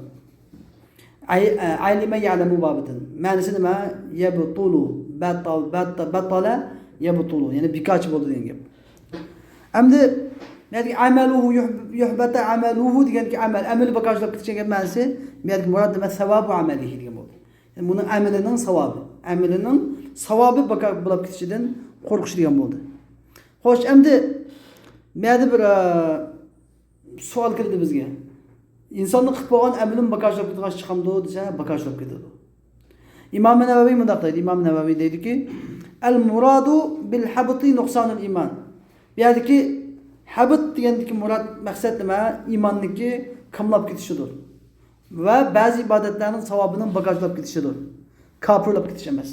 ئەي-، ئە، ئەلىمە يەلەمۇ بابىدىن. مەنىسى نېمە؟ يەبتۇلۇ. بەتال-، بەت-، بەتالە يەبتۇلۇ. يەنى بىكارچى بولدى دېگەن گەپ. ئەمدى نەدىكى ئەمەلۇھۇ يۇھ-، يۇھبەتە ئەمەلۇھۇ دېگەندىكى ئەمەل، ئەمىلى بىكارچى بولۇپ كېتىشكەن گەپ مەنىسى. بۇ يەردىكى مۇراد نېمە؟ سەۋابۇ ئەمەلىھى دېگەن بولدى. يەنى بۇنىڭ ئەمىلىنىڭ ساۋابى. ئەمىلىنىڭ ساۋابى بىكار بولاپ كېتىشىدىن قورقۇش دېگەن بولدى. خوش، ئەمدى بۇ يەردە بىر، ئە، سوئال كىردى بىزگە. ئىنساننىڭ قىلىپ بولغان ئەمىلىمۇ بىكارچى بولۇپ كېتىدىغان ئىش چىقامدۇ دېسە، بىكارچى بولۇپ كېتىدۇ. ئىمام نەۋەۋى مۇنداق دەيدۇ، ئىمام نەۋەۋى دەيدۇكى، ئەل مۇرادۇ بىل ھەبتى نۇقسانۇل ئىمان. بۇ يەردىكى ھەبت دېگەندىكى مۇراد، مەقسەت نېمە؟ ئىماننىڭكى كاملاپ كېتىشىدۇر. ۋە بەزى ئىبادەتلەرنىڭ ساۋابىنىڭ بىكارچىلاپ كېتىشىدۇر. كاپىرلاپ كېتىش ئەمەس.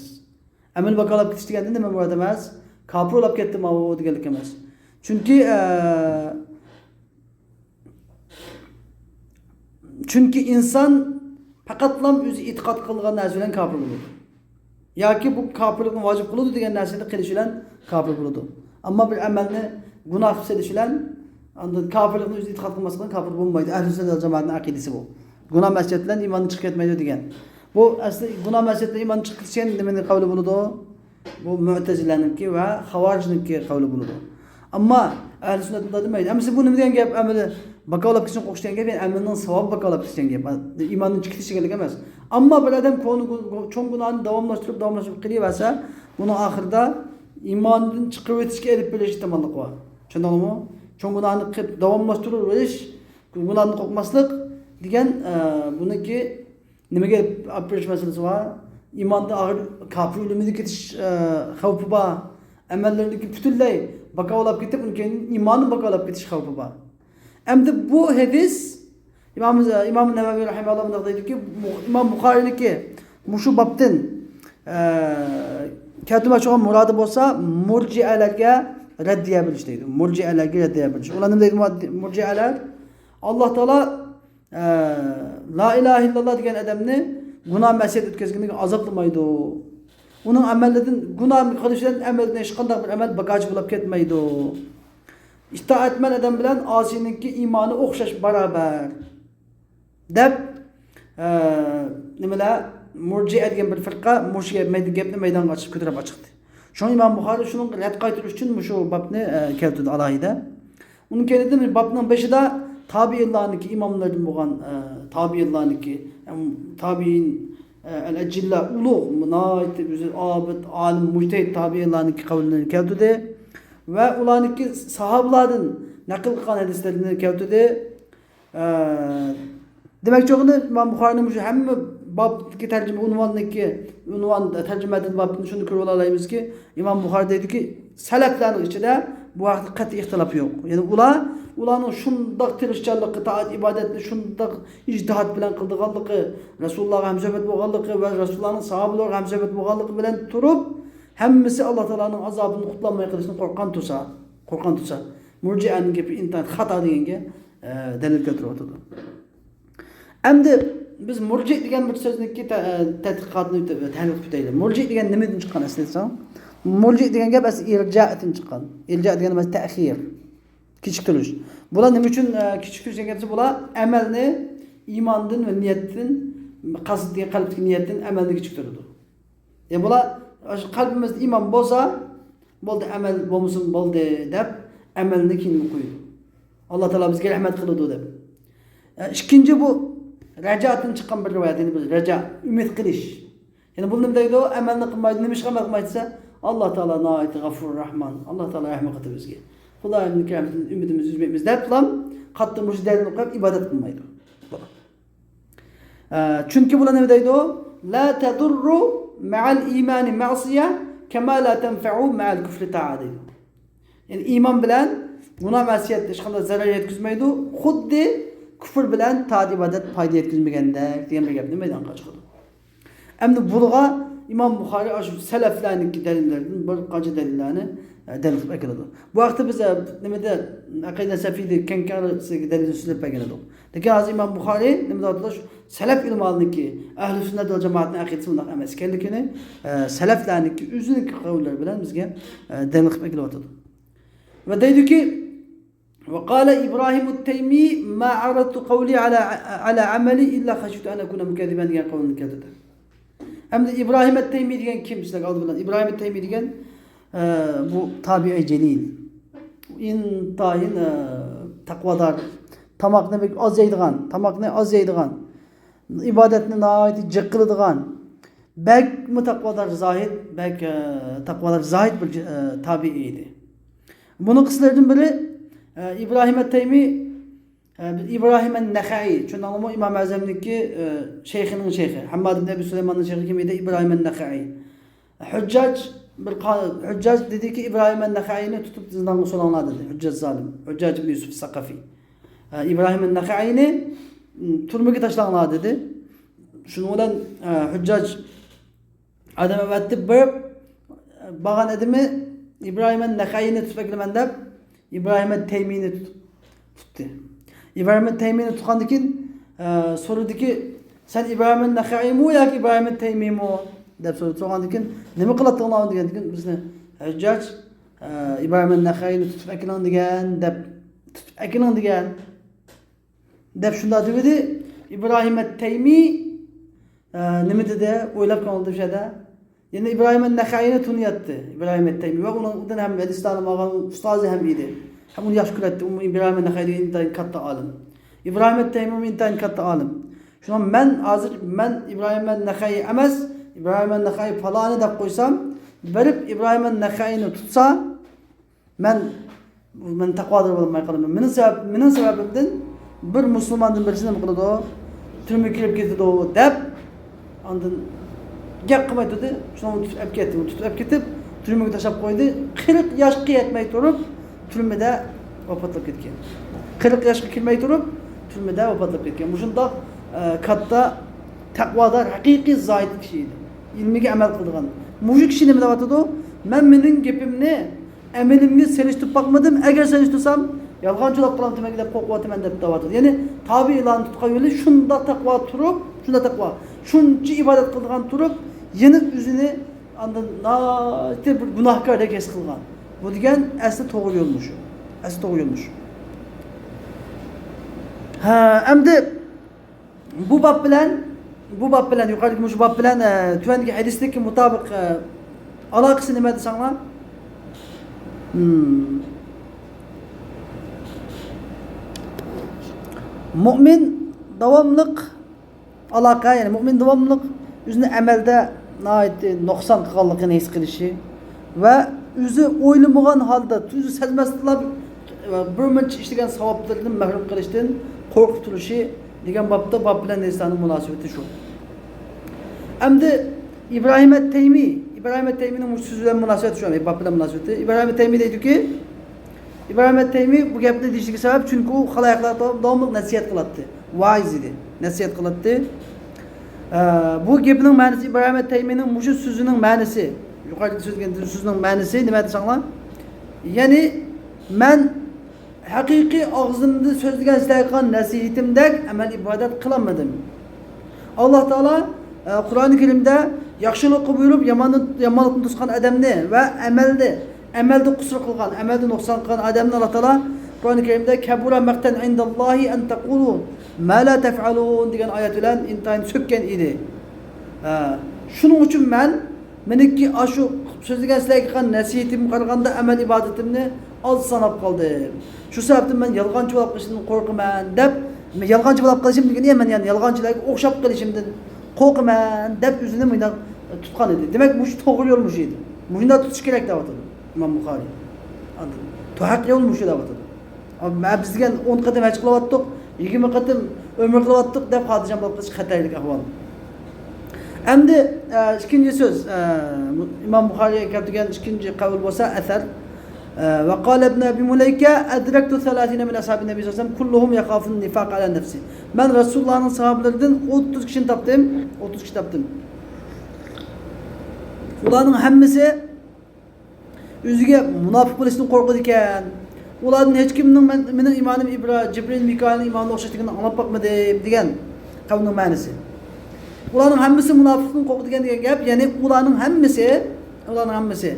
ئەمەل بىكارلاپ كېتىش دېگەندىن نېمە مۇراد ئەمەس؟ كاپىرلاپ كەتتى ماۋۇ دېگەنلىك ئەمەس. چۈنكى، ئە، چۈنكى ئىنسان پەقەتلا ئۆزى ئېتىقاد قىلغان نەرسە بىلەن كاپىر بولىدۇ. ياكى بۇ كاپىرلىقنى ۋاجىپ قىلىدۇ دېگەن نەرسىنى قىلىش بىلەن كاپىر بولىدۇ. ئەمما بىر ئەمەلنى گۇناھ قىلىپ سېلىش بىلەن ئاندىن كاپىرلىقنى ئۆزى ئېتىقاد قىلماسلىقتىن كاپىر بولمايدۇ. ئەھلى سۈننەت ۋەل جامائەتنىڭ ئەقىدىسى بۇ. گۇناھ مەسىيەت بىلەن ئىماندىن چىقىپ كەتمەيدۇ دېگەن. بۇ ئەسلى گۇناھ مەسىيەت بىلەن ئىماندىن چىقىپ كېتىش دېگەن نېمىنىڭ قەۋلى بولىدۇ؟ بۇ مۇئتەزىلەنىڭكى ۋە خاۋارىجنىڭكى قەۋلى بولىدۇ. ئەمما ئەھلى سۈننەت بۇنداق دېمەيدۇ. ئەمىسە بۇ نېمە دېگەن گەپ؟ ئەمىلى باكاۋلاپ كېتىشنى قوشۇش دېگەن گەپ، يەنى ئەمىلنىڭ ساۋابى باكاۋلاپ كېتىش دېگەن گەپ. ئىماندىن چىقىش دېگەنلىك ئەمەس. ئەمما بىر ئادەم كونا گۇ-، چوڭ گۇناھنى داۋاملاشتۇرۇپ، داۋاملاشتۇرۇپ قىلىۋەرسە، بۇنىڭ ئاخىرىدا ئىماندىن چىقىرىۋېتىشكە ئېلىپ بېرىش ئېھتىماللىقى بار. چۈشەندىڭلارمۇ؟ چوڭ گۇناھنى قىلىپ داۋاملاشتۇرۇۋېرىش، گۇناھتىن قورقماسلىق دېگەن، ئە، بۇنىڭكى نېمىگە ئېلىپ بېرىش مەسىلىسى بار؟ ئىماندا ئاغىر كاپىر ئۆلۈمىدە كېتىش، ئە، خەۋپى بار. ئەمەللىرىدىكى پۈتۈنلەي باكاۋلاپ كېتىپ، ئۇنىڭ كېيىن ئىمانى باكاۋلاپ كېتىش خەۋپى بار. ئەمدى بۇ ھەدىس ئىمام، ئىمام نەۋەۋى رەھىمەھۇللاھ مۇنداق دەيدۇكى، بۇ ئىمام بۇخارىنىڭكى مۇشۇ بابتىن، ئە، كەلتۈرمەكچى بولغان مۇرادى بولسا مۇرجىئەلەرگە رەددىيە بېرىش دەيدۇ. مۇرجىئەلەرگە رەددىيە بېرىش. ئۇلار نېمە دەيدۇ مۇرجىئەلەر؟ ئاللاھ تائالا ئە، لا ئىلاھە ئىللاللاھ دېگەن ئادەمنى گۇناھ مەسىيەت ئۆتكەزگىنىگە ئازابلىمايدۇ. ئۇنىڭ ئەمەللىرىدىن، گۇناھ قىلىش بىلەن ئەمەلدىن ھېچقانداق بىر ئەمەل باكاچى بولاپ كەتمەيدۇ. ئىتائەتمەن ئادەم بىلەن ئاسىينىڭكى ئىمانى ئوخشاش باراۋەر، دەپ، ئە، نېمىلەر، مۇرجىئە دېگەن بىر فىرقە مۇشۇ گەپ-، گەپنى مەيدانغا ئاچىپ كۆتۈرۈپ ئاچىقتى. شۇڭا ئىمام بۇخارىي شۇنىڭغا رەت قايتۇرۇش ئۈچۈن مۇشۇ بابنى، ئە، كەلتۈردى ئالاھىدە. ئۇنىڭ كەينىدىن بابنىڭ بېشىدا تابىئىنلارنىڭكى، ئىماملاردىن بولغان، ئە، تابىئىنلارنىڭكى، ئەم، تابىئىن، ئە، ئەل-ئەجىللا، ئۇلۇغ، ناھايىتى ئۆزى ئابىد، ئالىم، مۇجتەھىد تابىئىنلارنىڭكى قەۋلىنى كەلتۈردى ۋە ئۇلارنىڭكى ساھابىلاردىن نەقىل قىلغان ھەدىسلىرىنى كەلتۈردى. ئە، دېمەكچى بولغىنى، ئىمام بۇخارىينىڭ مۇشۇ ھەممە بابتىكى تەرجىمە ئۇنۋاندىكى، ئۇنۋان، تەرجىمەدىن بابتىن شۇنى كۆرۈۋالالايمىزكى، ئىمام بۇخارىي دەيدۇكى، سەلەفلەرنىڭ ئىچىدە بۇ ھەقتە قەتئىي ئىختىلاپ يوق. يەنى ئۇلار، ئۇلارنىڭ شۇنداق تىرىشچانلىقى، تائەت ئىبادەتنى شۇنداق ئىجتىھات بىلەن قىلىدىغانلىقى، رەسۇلۇللاھقا ھەمسۆھبەت بولغانلىقى ۋە رەسۇلۇللاھنىڭ ساھابىلىرىغا ھەمسۆھبەت بولغانلىقى بىلەن تۇرۇپ، ھەممىسى ئاللا تائالانىڭ ئازابىدىن قۇتۇلالماي قېلىشتىن قورققان تۇرسا، قورققان تۇرسا، مۇرجىئەنىڭ گېپى ئىنتايىن خاتا دېگەنگە، ئە، دەلىل كەلتۈرۈۋاتىدۇ. ئەمدى بىز مۇرجىئە دېگەن بىر سۆزنىڭكى تە-، ئە، تەتقىقاتىنى ئۆتە-، تەھلىل قىلىپ ئۆتەيلى. مۇرجىئە دېگەن نېمىدىن چىققان ئەسلى دېسەڭ؟ مۇرجىئە دېگەن گەپ ئەسلى ئىرجادىن چىققان. ئىرجا دېگەن نېمە؟ تەخىر. كېچىكتۈرۈش. بۇلار نېمە ئۈچۈن، ئە، كېچىكتۈرۈش دېگەن گەپ دېسە، بۇلار ئەمەلنى ئىماندىن ۋە نىيەتتىن، قەسىت دېگەن قەلبتىكى نىيەتتىن ئەمەلنى كېچىكتۈرىدۇ. يەنى بۇلار، ئاشۇ قەلبىمىزدە ئىمان بولسا، بولدى، ئەمەل بولمىسۇن، بولدى، دەپ ئەمەلنى كېيىنگە قويىدۇ. ئاللا تائالا بىزگە رەھمەت قىلىدۇ، دەپ. ئە، ئىككىنچى، بۇ رەجادىن چىققان بىر رىۋايەت، يەنى بىر رەجا، ئۈمىد قىلىش. يەنى بۇ نېمە دەيدۇ؟ ئەمەلنى قىلمايدۇ. نېمە ئىشقا ئەمەل قىلمايدۇ دېسە، ئاللا تائالا ناھايىتى غەفۇر رەھمان، ئاللا تائالا رەھمەت قىلدى بىزگە. خۇدايىمنىڭ رەھمىتىدىن ئۈمىدىمىزنى ئۈزمەيمىز، دەپلا قاتتىق مۇشۇ دەلىلنى قويۇپ ئىبادەت قىلمايدۇ. ئە، چۈنكى بۇلار نېمە دەيدۇ؟ لا تەدۇررۇ مەئەل ئىمانى مەئسىيە كەما لا تەنفەئۇ مەئەل كۇفرى تائە دەيدۇ. يەنى ئىمان بىلەن گۇناھ مەسىيەت ھېچقانداق زەرەر يەتكۈزمەيدۇ، خۇددى كۇفر بىلەن تائەت ئىبادەت پايدا يەتكۈزمىگەندەك دېگەن بىر گەپنى مەيدانغا چىقىرىدۇ. ئەمدى بۇلارغا ئىمام بۇخارىي ئاشۇ سەلەفلەرنىڭكى دەلىللىرىدىن بىر قانچە دەلىللەرنى، ئە، دەلىل قىلىپ ئەكېلىدۇ. بۇ ھەقتە بىز، ئە، نېمىدە، ئەقىدە سەفىدە كەڭ كەڭرى سىزگە دەلىل سۆزلەپ بەرگەن ئىدۇق. لېكىن ھازىر ئىمام بۇخارىي نېمە دەۋاتىدۇ؟ شۇ سەلەف ئۆلىمالىرىنىڭكى، ئەھلى سۈننەت ۋەل جامائەتنىڭ ئەقىدىسى بۇنداق ئەمەس ئىكەنلىكىنى، ئە، سەلەفلەرنىڭكى ئۆزىنىڭكى قەۋللىرى بىلەن بىزگە، ئە، دەلىل قىلىپ ئەكېلىۋاتىدۇ. ۋە دەيدۇكى، ۋە قالە ئىبراھىمۇت تەيمىي ما ئەرەدتۇ قەۋلى ئەلا، ئەلا ئەمەلى ئىللا خەشيتۇ ئەن ئەكۇنە مۇكەززىبەن دېگەن قەۋلنى كەلتۈردى. ئەمدى ئىبراھىم ئەت-تەيمىي دېگەن كىم؟ سىلەرگە ئالدى بىلەن ئىبراھىم ئەت-تەيمىي دېگەن، ئە، بۇ تابىئەي جەلىل. ئىنتايىن، ئە، تەقۋادار. تاماقنى بەك ئاز يەيدىغان، تاماقنى ئاز يەيدىغان، ئىبادەتنى ناھايىتى جىق قىلىدىغان، بەكمۇ تەقۋادار زاھىد، بەك، ئە، تەقۋادار زاھىد بىر، ئە، تابىئىي ئىدى. بۇنىڭ قىسلىرىدىن بىرى، ئە، ئىبراھىم ئەت-تەيمىي، ئە، ئىبراھىم ئەن-نەخەئىي، چۈشەندىڭلارمۇ؟ ئىمام ئەزەمنىڭكى، ئە، شەيخىنىڭ شەيخى، ھەمماد ئىبن ئەبى سۇلەيماننىڭ شەيخى كىم ئىدى؟ ئىبراھىم ئەن-نەخەئىي. ھۇججاج بىر قا-، ھۇججاج دېدىكى، ئىبراھىم ئەن-نەخەئىينى تۇتۇپ زىندانغا سولاڭلار دېدى. ھۇججاج زالىم، ھۇججاج ئىبن يۈسۈف سەقەفى. ئە، ئىبراھىم ئەن-نەخەئىينى، م، تۈرمىگە تاشلاڭلار دېدى. شۇنىڭ بىلەن، ئە، ھۇججاج ئادەم ئەۋەتتى، بېرىپ، بارغان ئادىمى ئىبراھىم ئەن-نەخەئىينى تۇتۇپ ئەكېلىمەن دەپ، ئىبراھىم ئەت-تەيمىينى تۇت-، تۇتتى. ئىبراھىم ئەت-تەيمىينى تۇتقاندىن كېيىن، ئە، سورىدىكى، سەن ئىبراھىم ئەن-نەخەئىيمۇ ياكى ئىبراھىم ئەت-تەيمىيمۇ؟ دەپ سورىدى. سورىغاندىن كېيىن، نېمە قىلاتتىڭلار دېگەندىن كېيىن، بىزنى ھەججاج، ئە، ئىبراھىم ئەن-نەخەئىينى تۇتۇپ ئەكېلىڭ دېگەن، دەپ، تۇتۇپ ئەكېلىڭ دېگەن. دەپ شۇنداق دېۋىدى. ئىبراھىم ئەت-تەيمىي، ئە، نېمە دېدى؟ ئويلاپ كۆڭلىدە شۇ يەردە. يەنە ئىبراھىم ئەن-نەخەئىينى تونۇياتتى. ئىبراھىم ئەت-تەيمىي ۋە ئۇنىڭدىن ھەم ھەدىس تەلىم ئالغان ئۇستازى ھەم ئىدى. ھەم ئۇنى ياخشى كۆرەتتى. ئۇمۇ ئىبراھىم ئەن-نەخەئىي دېگەن ئىنتايىن كاتتا ئالىم. ئىبراھىم ئەت-تەيمىيمۇ ئىنتايىن كاتتا ئالىم. شۇڭا مەن ھازىر، مەن ئىبراھىم ئەن-نەخەئىي ئەمەس، ئىبراھىم ئەن-نەخەئىي پالانى دەپ قويسام، بېرىپ ئىبراھىم ئەن-نەخەئىينى تۇتسا، مەن، مەن تەقۋادار بولماي قالىمەن. مېنىڭ سەۋەب، مېنىڭ سەۋەبىمدىن بىر مۇسۇلماندىن بىرسى نېمە قىلىدۇ؟ تۈرمىگە كىرىپ كېتىدۇ، دەپ، ئاندىن گەپ قىلماي تۇردى. شۇنىڭ بىلەن تۇتۇپ ئەپ كەتتى. تۇتۇپ ئەپ كېتىپ، تۈرمىگە تاشلاپ قويدى. قىرىق ياشقا يەتمەي تۇرۇپ، تۈرمىدە ۋاپاتلاپ كەتكەن. قىرىق ياشقا كىرمەي تۇرۇپ، تۈرمىدە ۋاپاتلاپ كەتكەن. مۇشۇنداق، ئە، كاتتا تەقۋادار، ھەقىقىي زاھىد كىشى ئىدى. ئىلمىگە ئەمەل قىلىدىغان. مۇشۇ كىشى نېمە دەۋاتىدۇ؟ مەن مېنىڭ گېپىمنى ئەمىلىمگە سېلىشتۇرۇپ باقمىدىم، ئەگەر سېلىشتۇرسام، يالغانچىلاپ قالامتىمەن دەپ قورقۇۋاتىمەن دەپ دەۋاتىدۇ. يەنى تابىئىلارنى تۇتقان يولى شۇنداق تەقۋا تۇرۇپ، شۇنداق تەقۋا، شۇنچە ئىبادەت قىلىدىغان تۇرۇپ، يەنە ئۆزىنى ئاندىن ناھايىتى بىر گۇناھكاردەك ھېس قىلغان. بۇ دېگەن ئەسلى توغرا يولمۇش. ئەسلى توغرا يولمۇش. ھە، ئەمدى بۇ باب بىلەن، بۇ باب بىلەن، يۇقىرىدىكى مۇشۇ باب بىلەن، ئە، تۆۋەندىكى ھەدىستىكى مۇتابىق، ئە، ئالاقىسى نېمە دېسەڭلار؟ ھىم. مۇئمىن داۋاملىق ئالاقە، يەنى مۇئمىن داۋاملىق ئۆزىنى ئەمەلدە ناھايىتى نۇقسان قىلغانلىقىنى ھېس قىلىشى ۋە ئۆزى ئويلىمىغان ھالدا، ئۆزى سەزمەستىنلا بىر مۇنچە ئىشلىگەن ساۋابلىرىدىن مەھرۇم قېلىشتىن قورقۇپ تۇرۇشى دېگەن بابتا باب بىلەن ھەدىسلەرنىڭ مۇناسىۋىتى شۇ. ئەمدى ئىبراھىم ئەت-تەيمى، ئىبراھىم ئەت-تەيمىنىڭ مۇشۇ سۆزى بىلەن مۇناسىۋىتى شۇ، باب بىلەن مۇناسىۋىتى. ئىبراھىم ئەت-تەيمى دەيدۇكى، ئىبراھىم ئەت-تەيمى بۇ گەپنى دېيىشىگە سەۋەب، چۈنكى ئۇ خالايىقلارغا داۋاملىق نەسىھەت قىلاتتى. ۋائىز ئىدى. نەسىھەت قىلاتتى. ئە، بۇ گېپىنىڭ مەنىسى، ئىبراھىم ئەت-تەيمىنىڭ مۇشۇ سۆزىنىڭ مەنىسى، يۇقىرىدا سۆزلىگەن سۆزىنىڭ مەنىسى نېمە دېسەڭلار؟ يەنى، مەن ھەقىقىي ئاغزىمدا سۆزلىگەن سىلەرگە قىلغان نەسىھىتىمدەك ئەمەل ئىبادەت قىلالمىدىم. ئاللا تائالا، ئە، قۇرئانى كەرىمدە ياخشىلىققا بۇيرۇپ، ياماننى، يامانلىقتىن توسقان ئادەمنى ۋە ئەمەلنى، ئەمەلدە قۇسۇر قىلغان، ئەمەلدە نۇقسان قىلغان ئادەمنى ئاللا تائالا قۇرئانى كەرىمدە «كبر مقتا عند الله أن تقولوا ما لا تفعلون» دېگەن ئايەت بىلەن ئىنتايىن سۆككەن ئىدى. ئە، شۇنىڭ ئۈچۈن مەن مېنىڭكى ئاشۇ سۆزلىگەن سىلەرگە قىلغان نەسىھىتىمگە قارىغاندا ئەمەل ئىبادىتىمنى ئاز ساناپ قالدىم. شۇ سەۋەبتىن مەن يالغانچى بولۇپ قېلىشىمدىن قورقىمەن دەپ، يالغانچى بولۇپ قېلىشىم دېگىنى، مەن يەنە يالغانچىلارغا ئوخشاپ قېلىشىمدىن قورقىمەن دەپ ئۆزىنى مۇنداق تۇتقان ئىدى. دېمەك، مۇشۇ توغرا يول مۇشۇ ئىدى. مۇشۇنداق تۇتۇش كېرەك دەۋاتىدۇ ئىمام بۇخارىي. ئاندىن، ھەق يول مۇشۇ دەۋاتىدۇ. مە-، بىز دېگەن ئون قېتىم ھەج قىلىۋاتتۇق، يىگىرمە قېتىم ئۆمرە قىلىۋاتتۇق دەپ خاتىرجەم بولۇپ قېلىش خەتەرلىك ئەھۋال. ئەمدى، ئە، ئىككىنچى سۆز، ئە، ئىمام بۇخارىيگە كەلتۈرگەن ئىككىنچى قەۋل بولسا ئەسەر. ئە، وقال ابن أبي مليكة أدركت ثلاثين من أصحاب النبي صلى الله عليه وسلم كلهم يخاف النفاق على نفسه. مەن رەسۇلۇللانىڭ ساھابىلىرىدىن ئوتتۇز كىشىنى تاپتىم، ئوتتۇز كىشى تاپتىم. ئۇلارنىڭ ھەممىسى ئۆزىگە مۇناپىق بولۇشتىن قورقىدىكەن. ئۇلاردىن ھېچكىمنىڭ مەن، مېنىڭ ئىمانىم ئىبرا-، جىبرىل، مىكائىلنىڭ ئىمانىغا ئوخشاش ئىكەنلىكىنى ئاڭلاپ باقمىدىم، دېگەن قەۋلنىڭ مەنىسى. ئۇلارنىڭ ھەممىسى مۇناپىقتىن قورقىدىكەن دېگەن گەپ، يەنى ئۇلارنىڭ ھەممىسى، ئۇلارنىڭ ھەممىسى،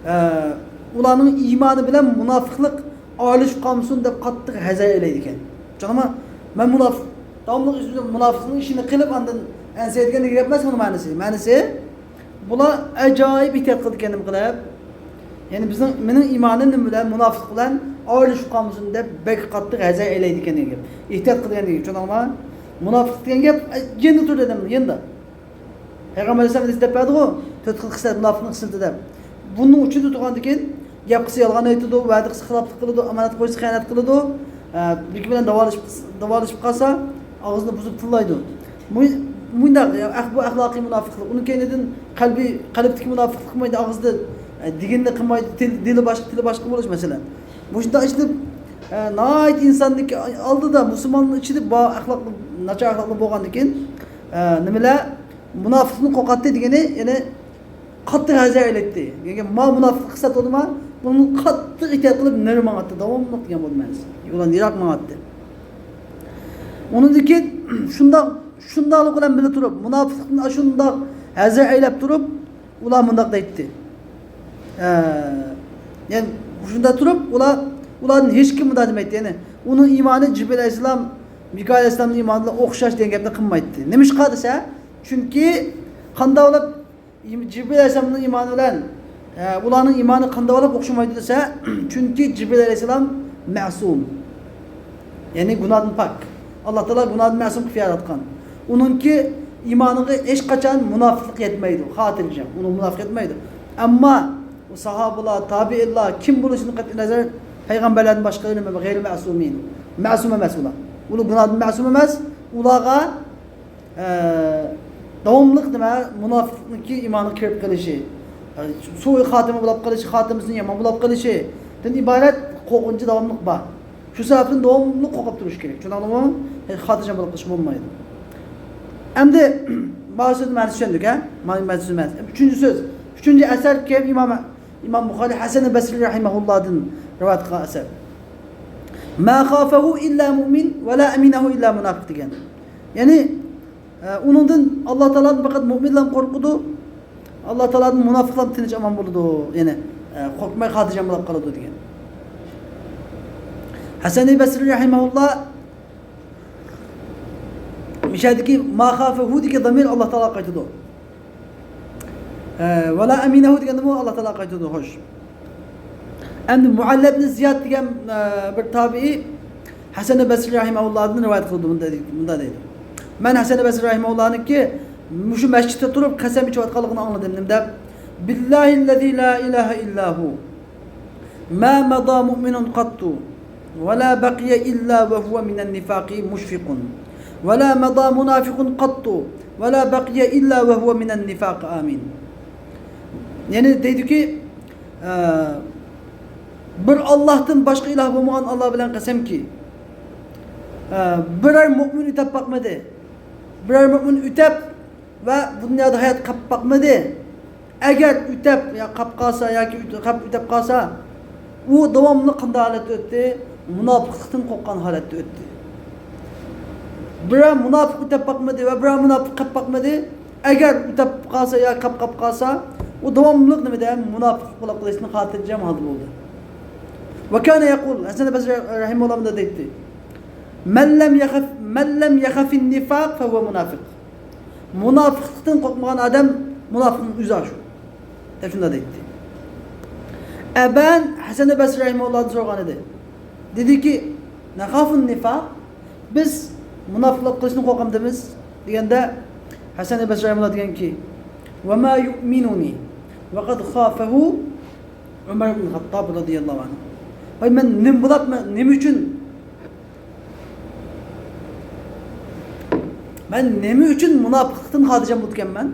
ئە، ئۇلارنىڭ ئىمانى بىلەن مۇناپىقلىق ئارىلىشىپ قالمىسۇن دەپ قاتتىق ھەزەر ئەيلەيدىكەن. چۈشەندىڭمۇ؟ مەن مۇناپىق، داۋاملىق ئۆزىمىز مۇناپىقنىڭ ئىشىنى قىلىپ، ئاندىن ئەنسىرەيدىكەن دېگەن گەپ ئەمەس بۇنىڭ مەنىسى. مەنىسى، بۇلار ئەجايىپ ئېھتىيات قىلىدىكەن نېمە قىلىپ. يەنى بىزنىڭ، مېنىڭ ئىمانىم نېمە بىلەن، مۇناپىق بىلەن ئارىلىشىپ قالمىسۇن دەپ بەك قاتتىق ھەزەر ئەيلەيدىكەن دېگەن گەپ. ئېھتىيات قىلىدىكەن دېگەن گەپ. چۈشەندىڭلارمۇ؟ مۇناپىق دېگەن گەپ، ئە، يېنىدا تۇرىدۇ ئادەمنىڭ يېنىدا. پەيغەمبەر ئەلەيھىسسالام بىزگە دەپ بەردىغۇ، تۆت خىل خىسلەت، مۇناپىقنىڭ خىسلىتى دەپ. بۇنىڭ ئىچىدە تۇرغاندىكىن، گەپ قىلسا يالغان ئېيتىدۇ، ۋەدە قىلسا خىلاپلىق قىلىدۇ، ئامانەت قويسا خىيانەت قىلىدۇ، ئە، بىركى بىلەن داۋالىشىپ، داۋالىشىپ قالسا، ئاغزىنى بۇزۇپ تىللايدۇ. مۇ-، مۇنداق، يا، ئەخ-، بۇ ئەخلاقىي مۇناپىقلىق. ئۇنىڭ كەينىدىن قەلبىي، قەلبتىكى مۇناپىقلىق قىلمايدۇ، ئاغزىدا، ئە، دېگىنىنى قىلمايدۇ، تىل-، دىلى باشقا، تىلى باشقا بولۇش مەسىلەن. مۇشۇنداق ئىشلىتىپ، ئە، ناھايىتى ئىنساننىڭكى ئالدىدا، مۇسۇلماننىڭ ئىچىدە بار ئەخلاقلىق، ناچار ئەخلاقلىق بولغاندىكىن، ئە، نېمىلەر، مۇناپىقتىن قورقاتتى دېگىنى، يەنى قاتتىق ھەزەر ئەيلەيتتى. يەنى ما مۇناپىقلىق قىلسا بولدىما، بۇنى قاتتىق ئېھتىيات قىلىپ نېرى ماڭاتتى، داۋاملىق دېگەن بولدى مەنىسى. يولدىن يىراق ماڭاتتى. ئۇنىڭدىن كېيىن شۇنداق، شۇنداقلىق بىلەن بىللە تۇرۇپ، مۇناپىقلىقتىن ئاشۇنداق ھەزەر ئەيلەپ تۇرۇپ، ئۇلار مۇنداق دەيتتى. ئە، يەنى شۇنداق تۇرۇپ، ئۇلار، ئۇلاردىن ھېچكىم مۇنداق دېمەيتتى. يەنى ئۇنىڭ ئىمانى جىبرىل ئەلەيھىسسالام، مىكائىل ئەلەيھىسسالامنىڭ ئىمانى بىلەن ئوخشاش دېگەن گەپنى قىلمايتتى. نېمىشقا دېسە، چۈنكى قانداق بولۇپ جىبرىل ئەلەيھىسسالامنىڭ ئىمانى بىلەن، ئە، ئۇلارنىڭ ئىمانى قانداق بولۇپ ئوخشىمايدۇ دېسە، چۈنكى جىبرىل ئەلەيھىسسالام مەسۇم. يەنى گۇناھدىن پاك. ئاللا تائالا گۇناھدىن مەسۇم قىلىپ ياراتقان. ئۇنىڭكى ئىمانىغا ھېچقاچان مۇناپىقلىق يەتمەيدۇ. خاتىرجەم. ئۇنىڭ مۇناپىق يەتمەيدۇ. ئەمما ئۇ ساھابىلار، تابىئىنلار، كىم بولۇشىدىن قەتئىينەزەر، پەيغەمبەرلەردىن باشقىلىرى غەيرى مەسۇمىن. مەسۇم ئەمەس ئۇلار. ئۇلار گۇناھدىن مەسۇم ئەمەس. ئۇلارغا ئە، داۋاملىق نېمە؟ مۇناپىقنىڭكى ئىمانى كىرىپ قېلىشى، سۇئۇ خاتىمە بولۇپ قېلىشى، خاتىمىسىنىڭ يامان بولۇپ قېلىشىدىن ئىبارەت قورقۇنچى داۋاملىق بار. شۇ سەۋەبتىن داۋاملىق قورقۇپ تۇرۇش كېرەك. چۈشەندىڭلارمۇ؟ خاتىرجەم بولۇپ قېلىشقا بولمايدۇ. ئەمدى بۇ سۆزنى مەنىسى چۈشەندۇق، ھە؟ مانا مەنىسى چۈشەندۇق. ئۈچىنچى سۆز. ئۈچىنچى ئەسەر كىم؟ ئىمام، ئىمام بۇخارىي ھەسەن بەسرى رەھىمەھۇللادىن رىۋايەت قىلغان ئەسەر. ما خافەھۇ ئىللا مۇئمىن ۋە لا ئەمىنەھۇ ئىللا مۇناپىق دېگەن. يەنى ئە، ئۇنىڭدىن ئاللا تائالادىن پەقەت مۆمىنلەر قورقىدۇ، ئاللا تائالادىن مۇناپىقلار تىنچ ئامان بولىدۇ، يەنى، ئە، قورقماي خاتىرجەم بولۇپ قالىدۇ دېگەن. ھەسەن بەسرى رەھىمەھۇللا مۇشۇ يەردىكى ما خافەھۇ دېگەن زامىر ئاللا تائالاغا قايتىدۇ. ئە، ۋە لا ئەمىنەھۇ دېگەندىمۇ ئاللا تائالاغا قايتىدۇ، خوش. ئەمدى مۇئەللەبنى زىياد دېگەن، ئە، بىر تابىئىي ھەسەن بەسرى رەھىمەھۇللادىن رىۋايەت قىلىدۇ، مۇندا دەيدۇ، مۇندا دەيدۇ. مەن ھەسەن بەسرى رەھىمەھۇللانىڭكى مۇشۇ مەسچىتتە تۇرۇپ قەسەم ئىچىۋاتقانلىقىنى ئاڭلىدىم، نېمە دەپ؟ بالله الذي لا إله إلا هو ما مضى مؤمن قط ولا بقي إلا وهو من النفاق مشفق ولا مضى منافق قط ولا بقي إلا وهو من النفاق آمين. يەنى دەيدۇكى، ئە، بىر ئاللاھتىن باشقا ئىلاھ بولمىغان ئاللا بىلەن قەسەمكى، ئە، بىرەر مۆمىن ئۆتەپ باقمىدى. بىرەر مۆمىن ئۆتەپ ۋە بۇ دۇنيادا ھايات قاپ باقمىدى. ئەگەر ئۆتەپ يا قاپ قالسا ياكى ئۆت-، قاپ ئۆتەپ قالسا، ئۇ داۋاملىق قانداق ھالەتتە ئۆتتى؟ مۇناپىقلىقتىن قورققان ھالەتتە ئۆتتى. بىرەر مۇناپىق ئۆتەپ باقمىدى ۋە بىرەر مۇناپىق قاپ باقمىدى. ئەگەر ئۆتەپ قالسا يا قاپ قاپ قالسا، ئۇ داۋاملىق نېمىدە؟ مۇناپىقلىق بولۇپ قېلىشتىن خاتىرجەم ھالدا بولدى. وكان يقول، ھەسەن بەسرى رەھىمەھۇللا مۇنداق دەيتتى: من لم يخف، من لم يخف النفاق فهو منافق. مۇناپىقلىقتىن قورقمىغان ئادەم مۇناپىقنىڭ ئۆزى شۇ، دەپ شۇنداق دەيتتى. ئەبەن ھەسەن بەسرى رەھىمەھۇللادىن سورىغان ئىدى. دېدىكى، نخاف النفاق، بىز مۇناپىقلىق قىلىشتىن قورقامدىمىز؟ دېگەندە، ھەسەن بەسرى رەھىمەھۇللا دېگەنكى، وما يؤمنني وقد خافه عمر بن الخطاب رضي الله عنه. ۋاي، مەن نېمە بولاپ، مەن نېمە ئۈچۈن، مەن نېمە ئۈچۈن مۇناپىقلىقتىن خاتىرجەم بولىدىكەنمەن؟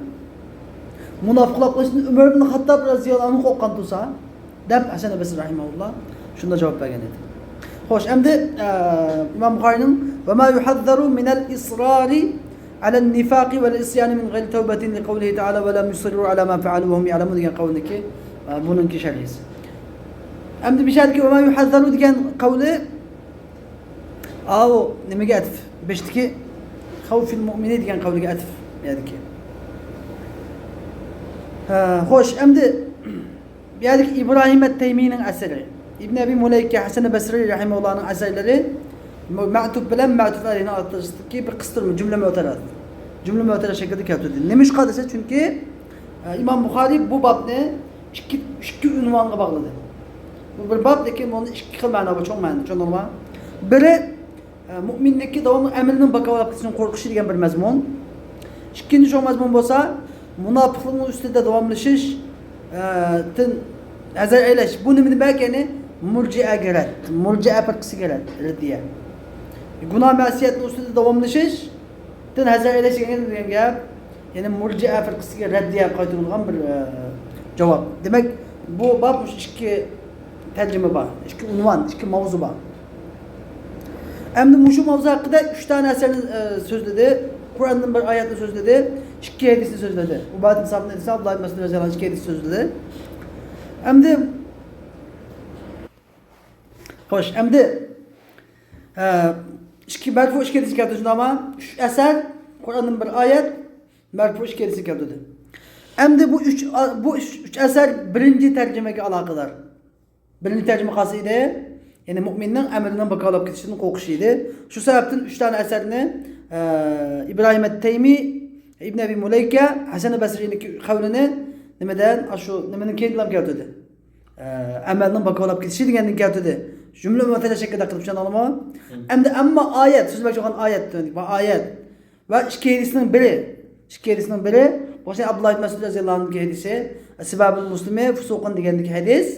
مۇناپىقلىق قىلىشتىن ئۆمەر ئىبن خاتتاب رەزىياللاھۇ ئەنھۇ قورققان تۇرسا، دەپ ھەسەن بەسرى رەھىمەھۇللا شۇنداق جاۋاب بەرگەن ئىدى. خوش، ئەمدى، ئە، ئىمام بۇخارىينىڭ وما يحذر من الإصرار على النفاق والعصيان من غير توبة لقوله تعالى ولم يصروا على ما فعلوا وهم يعلمون دېگەن قەۋلىنىڭكى، ئە، بۇنىڭكى شەرھىسى. ئەمدى بۇ يەردىكى وما يحذر دېگەن قەۋلى، ئاۋۇ نېمىگە ئەتىپ؟ بېشىدىكى خوفۇل مۇئمىنى دېگەن قەۋلىگە ئەتىپ، بۇ يەردىكى. ھە، خوش، ئەمدى بۇ يەردىكى ئىبراھىم ئەت-تەيمىنىڭ ئەسىرى، ئىبن ئەبى مۇلەيكە، ھەسەن بەسرى رەھىمەھۇللانىڭ ئەسەرلىرى مەتۇپ بىلەن مەتۇپ ئەلەيھنىڭ ئارىسىدىكى بىر قىستۇرما، جۈملە مۆتەرەت. جۈملە مۆتەرەت شەكلىدە كەلتۈردى. نېمىشقا دېسە، چۈنكى، ئە، ئىمام بۇخارىي بۇ بابنى ئىككى، ئىككى ئۇنۋانغا باغلىدى. بۇ بىر باب، لېكىن بۇنىڭدا ئىككى خىل مەنە بار، چوڭ مەنە، چۈشەندىڭىزمۇ؟ بىرى، ئە، مۆمىننىڭكى داۋاملىق ئەمىلىنىڭ باكاۋلاپ كېتىشىدىن قورقۇشى دېگەن بىر مەزمۇن. ئىككىنچى چوڭ مەزمۇن بولسا، مۇناپىقلىقنىڭ ئۈستىدە داۋاملىشىش، ئە، تىن ھەزەر ئەيلەش. بۇ نېمىدىن بەك؟ يەنى مۇرجىئەگە رەت، مۇرجىئە پىرقىسىگە رەت، رەددىيە. گۇناھ مەسىيەتنىڭ ئۈستىدە داۋاملىشىش، دىن ھەزەر ئەيلەش دېگەن، دېگەن گەپ، يەنى مۇرجىئە فىرقىسىگە رەددىيە قايتۇرۇلغان بىر، ئە، جاۋاب. دېمەك، بۇ باب مۇشۇ ئىككى تەرجىمە بار، ئىككى ئۇنۋان، ئىككى ماۋزۇ بار. ئەمدى مۇشۇ ماۋزۇ ھەققىدە ئۈچ دانە ئەسەرنى، ئە، سۆزلىدى. قۇرئاندىن بىر ئايەتنى سۆزلىدى. ئىككى ھەدىسنى سۆزلىدى. ئۇبادە ئىبن سامىتنىڭ ھەدىسى، ئابدۇللا ئىبن مەسئۇد رەزىياللاھۇ ئەنھۇ ئىككى ھەدىسنى سۆزلىدى. ئەمدى خوش، ئەمدى، ئە، ئىككى، مەرفۇ ئىككى ھەدىس كەلتۈردى، شۇنداقمۇ؟ ئۈچ ئەسەر، قۇرئاندىن بىر ئايەت، مەرفۇ ئىككى ھەدىس كەلتۈردى. ئەمدى بۇ ئۈچ، بۇ ئۈچ، ئۈچ ئەسەر بىرىنچى تەرجىمىگە ئالاقىدار. بىرىنچى تەرجىمە قايسى ئىدى؟ يەنى مۆمىننىڭ ئەمىلىنىڭ باكاۋلاپ كېتىشىدىن قورقۇشى ئىدى. شۇ سەۋەبتىن ئۈچ دانە ئەسەرنى، ئە، ئىبراھىم ئەت-تەيمى، ئىبن ئەبى مۇلەيكە، ھەسەن بەسرىنىڭكى قەۋلىنى نېمىدىن، ئاشۇ نېمىنىڭ كەينىدىن كەلتۈردى. ئە، ئەمەلنىڭ باكاۋلاپ كېتىشى دېگەندىن كەلتۈردى. جۈملە مۆتەرەت شەكلىدە قىلىپ چۈشەندىڭلارمۇ؟ ئەمدى ئەمما ئايەت، سۆزلىمەكچى بولغان ئايەت، بۇ ئايەت ۋە ئىككى ھەدىسنىڭ بىرى، ئىككى ھەدىسنىڭ بىرى، بولسا ئابدۇللا ئىبن مەسئۇد رەزىياللاھۇ ئەنھۇنىڭ ھەدىسى، سىبابۇل مۇسلىمى فۇسۇقۇن دېگەندىكى ھەدىس.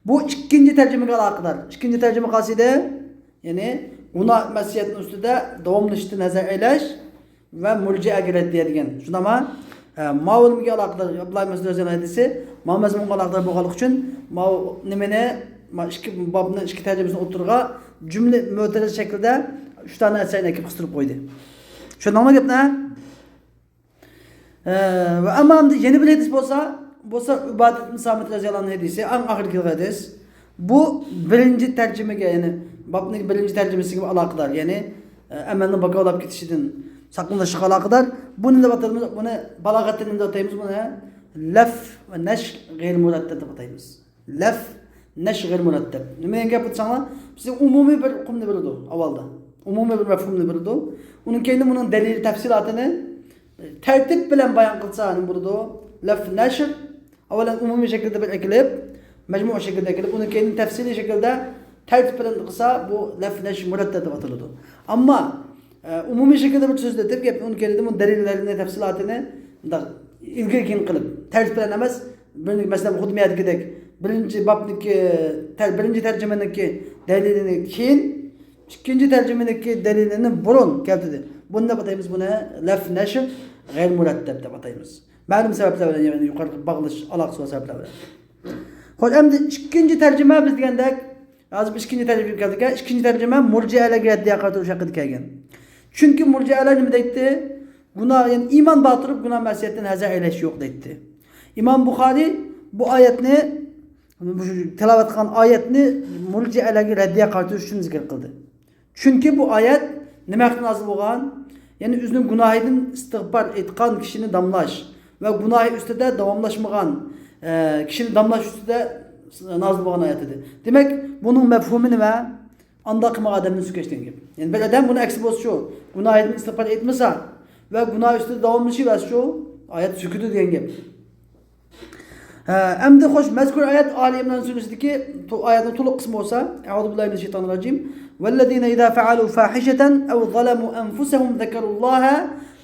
بۇ ئىككىنچى تەرجىمىگە ئالاقىدار. ئىككىنچى تەرجىمە قايسى ئىدى؟ يەنى گۇناھ مەسىيەتنىڭ ئۈستىدە داۋاملىشىشتىن ھەزەر ئەيلەش. ۋە مۇرجىئەگە رەددىيە دېگەن. شۇنداقمۇ؟ ئە، ماۋۇ نېمىگە ئالاقىدار؟ ئابدۇللا ئىبن مەسئۇد رەزىياللاھۇ ئەنھۇ ھەدىسى ماۋۇ مەزمۇنغا ئالاقىدار بولغانلىقى ئۈچۈن، ماۋۇ نېمىنى، ما ئىككى بابنىڭ ئىككى تەرجىمىسىنى ئوتتۇرىغا جۈملە مۆتەرەز شەكلىدە ئۈچ دانە ئەسەرنى ئەكىپ قىستۇرۇپ قويدى. چۈشەندىڭمۇ گەپنى؟ ھە؟ ئە، ۋە ئەمما ئەمدى يەنە بىر ھەدىس بولسا، بولسا ئۇبادە ئىبن سامىت رەزىياللاھۇ ئەنھۇ ھەدىسى، ئەڭ ئاخىرقى ھەدىس. بۇ بىرىنچى تەرجىمىگە، يەنى بابنىڭ بىرىنچى تەرجىمىسىگە ئالاقىدار، يەنى، ئە، ئەمەلنىڭ باكاۋلاپ كېتىشىدىن ساقلىنىشقا ئالاقىدار. بۇنى دەپ ئاتايمىز، بۇنى بالاغەتتە نېمە دەپ ئاتايمىز؟ بۇنى لەف ۋە نەشر غەيرىي مۇرەتتەب دەپ ئاتايمىز. لەف، نەشر غەيرىي مۇرەتتەب. نېمە دېگەن گەپ دېسەڭلار، بىزگە ئومۇمىي بىر ئۇقۇمنى بېرىدۇ ئاۋۋالدا. ئومۇمىي بىر مەفھۇمنى بېرىدۇ. ئۇنىڭ كەينىدىن بۇنىڭ دەلىل تەپسىلاتىنى تەرتىپ بىلەن بايان قىلسا نېمە بولىدۇ؟ لەف نەشر، ئاۋۋالەن ئومۇمىي شەكىلدە بىر ئەكېلىپ، مەجمۇئىي شەكىلدە ئەكېلىپ، ئۇنىڭ كەينىدىن تەپسىلىي شەكىلدە تەرتىپ بىلەن قىلسا، بۇ لەف نەشر مۇرەتتەب دەپ ئاتىلىدۇ. ئەمما، ئە، ئومۇمىي شەكىلدە بىر سۆز ئېيتىپ، گەپنى ئۇنىڭ كەينىدىن بۇ دەلىللەرنى، تەپسىلاتىنى مۇنداق ئىلگىرى كېيىن قىلىپ، تەرتىپ بىلەن ئەمەس، بىر، مەسىلەن، خۇددى مۇ يەردىكىدەك بىرىنچى بابنىڭكى، تەر-، بىرىنچى تەرجىمىنىڭكى دەلىلىنى كېيىن، ئىككىنچى تەرجىمىنىڭكى دەلىلىنى بۇرۇن كەلتۈردى. بۇنى دەپ ئاتايمىز، بۇنى لەف نەشر غەيرىي مۇرەتتەب دەپ ئاتايمىز. مەلۇم سەۋەبلەر بىلەن، يەنى يۇقىرىقى باغلىنىش، ئالاقىسى بار سەۋەبلەر بىلەن. خوش، ئەمدى ئىككىنچى تەرجىمە بىز دېگەندەك، ھازىر بىز ئىككىنچى تەرجىمىگە كەلدۇق. ئىككىنچى تەرجىمە مۇرجىئەلەرگە رەددىيە قايتۇرۇش ھەققىدە كەلگەن. چۈنكى مۇرجىئەلەر نېمە دەيتتى؟ گۇناھ، يەنى ئىمان بار تۇرۇپ گۇناھ مەسىيەتتىن ھەزەر ئەيلەش يوق دەيتتى. ئىمام بۇخارىي بۇ ئايەتنى، بۇ تىلاۋەت قىلغان ئايەتنى مۇرجىئەلەرگە رەددىيە قايتۇرۇش ئۈچۈن زىكىر قىلدى. چۈنكى بۇ ئايەت نېمە ھەققىدە نازىل بولغان؟ يەنى ئۆزىنىڭ گۇناھىدىن ئىستىغپار ئېيتقان كىشىنى داملاش ۋە گۇناھى ئۈستىدە داۋاملاشمىغان، ئە، كىشىنى داملاش ئۈستىدە نازىل بولغان ئايەت ئىدى. دېمەك، بۇنىڭ مەپھۇمى نېمە؟ ئانداق قىلمىغان ئادەمنى سۆكۈش دېگەن گەپ. يەنى بىر ئادەم بۇنى ئەكسى بولسا شۇ، گۇناھىدىن ئىستىغپار ئېيتمىسا ۋە گۇناھ ئۈستىدە داۋاملىشىۋەرسە شۇ، ئايەت سۆكىدۇ دېگەن گەپ. ھە، ئەمدى خوش، مەزكۇر ئايەت ئالى ئىمران سۈرىسىدىكى تو-، ئايەتنىڭ تولۇق قىسمى بولسا، أعوذ بالله من الشيطان الرجيم. والذين إذا فعلوا فاحشة أو ظلموا أنفسهم ذكروا الله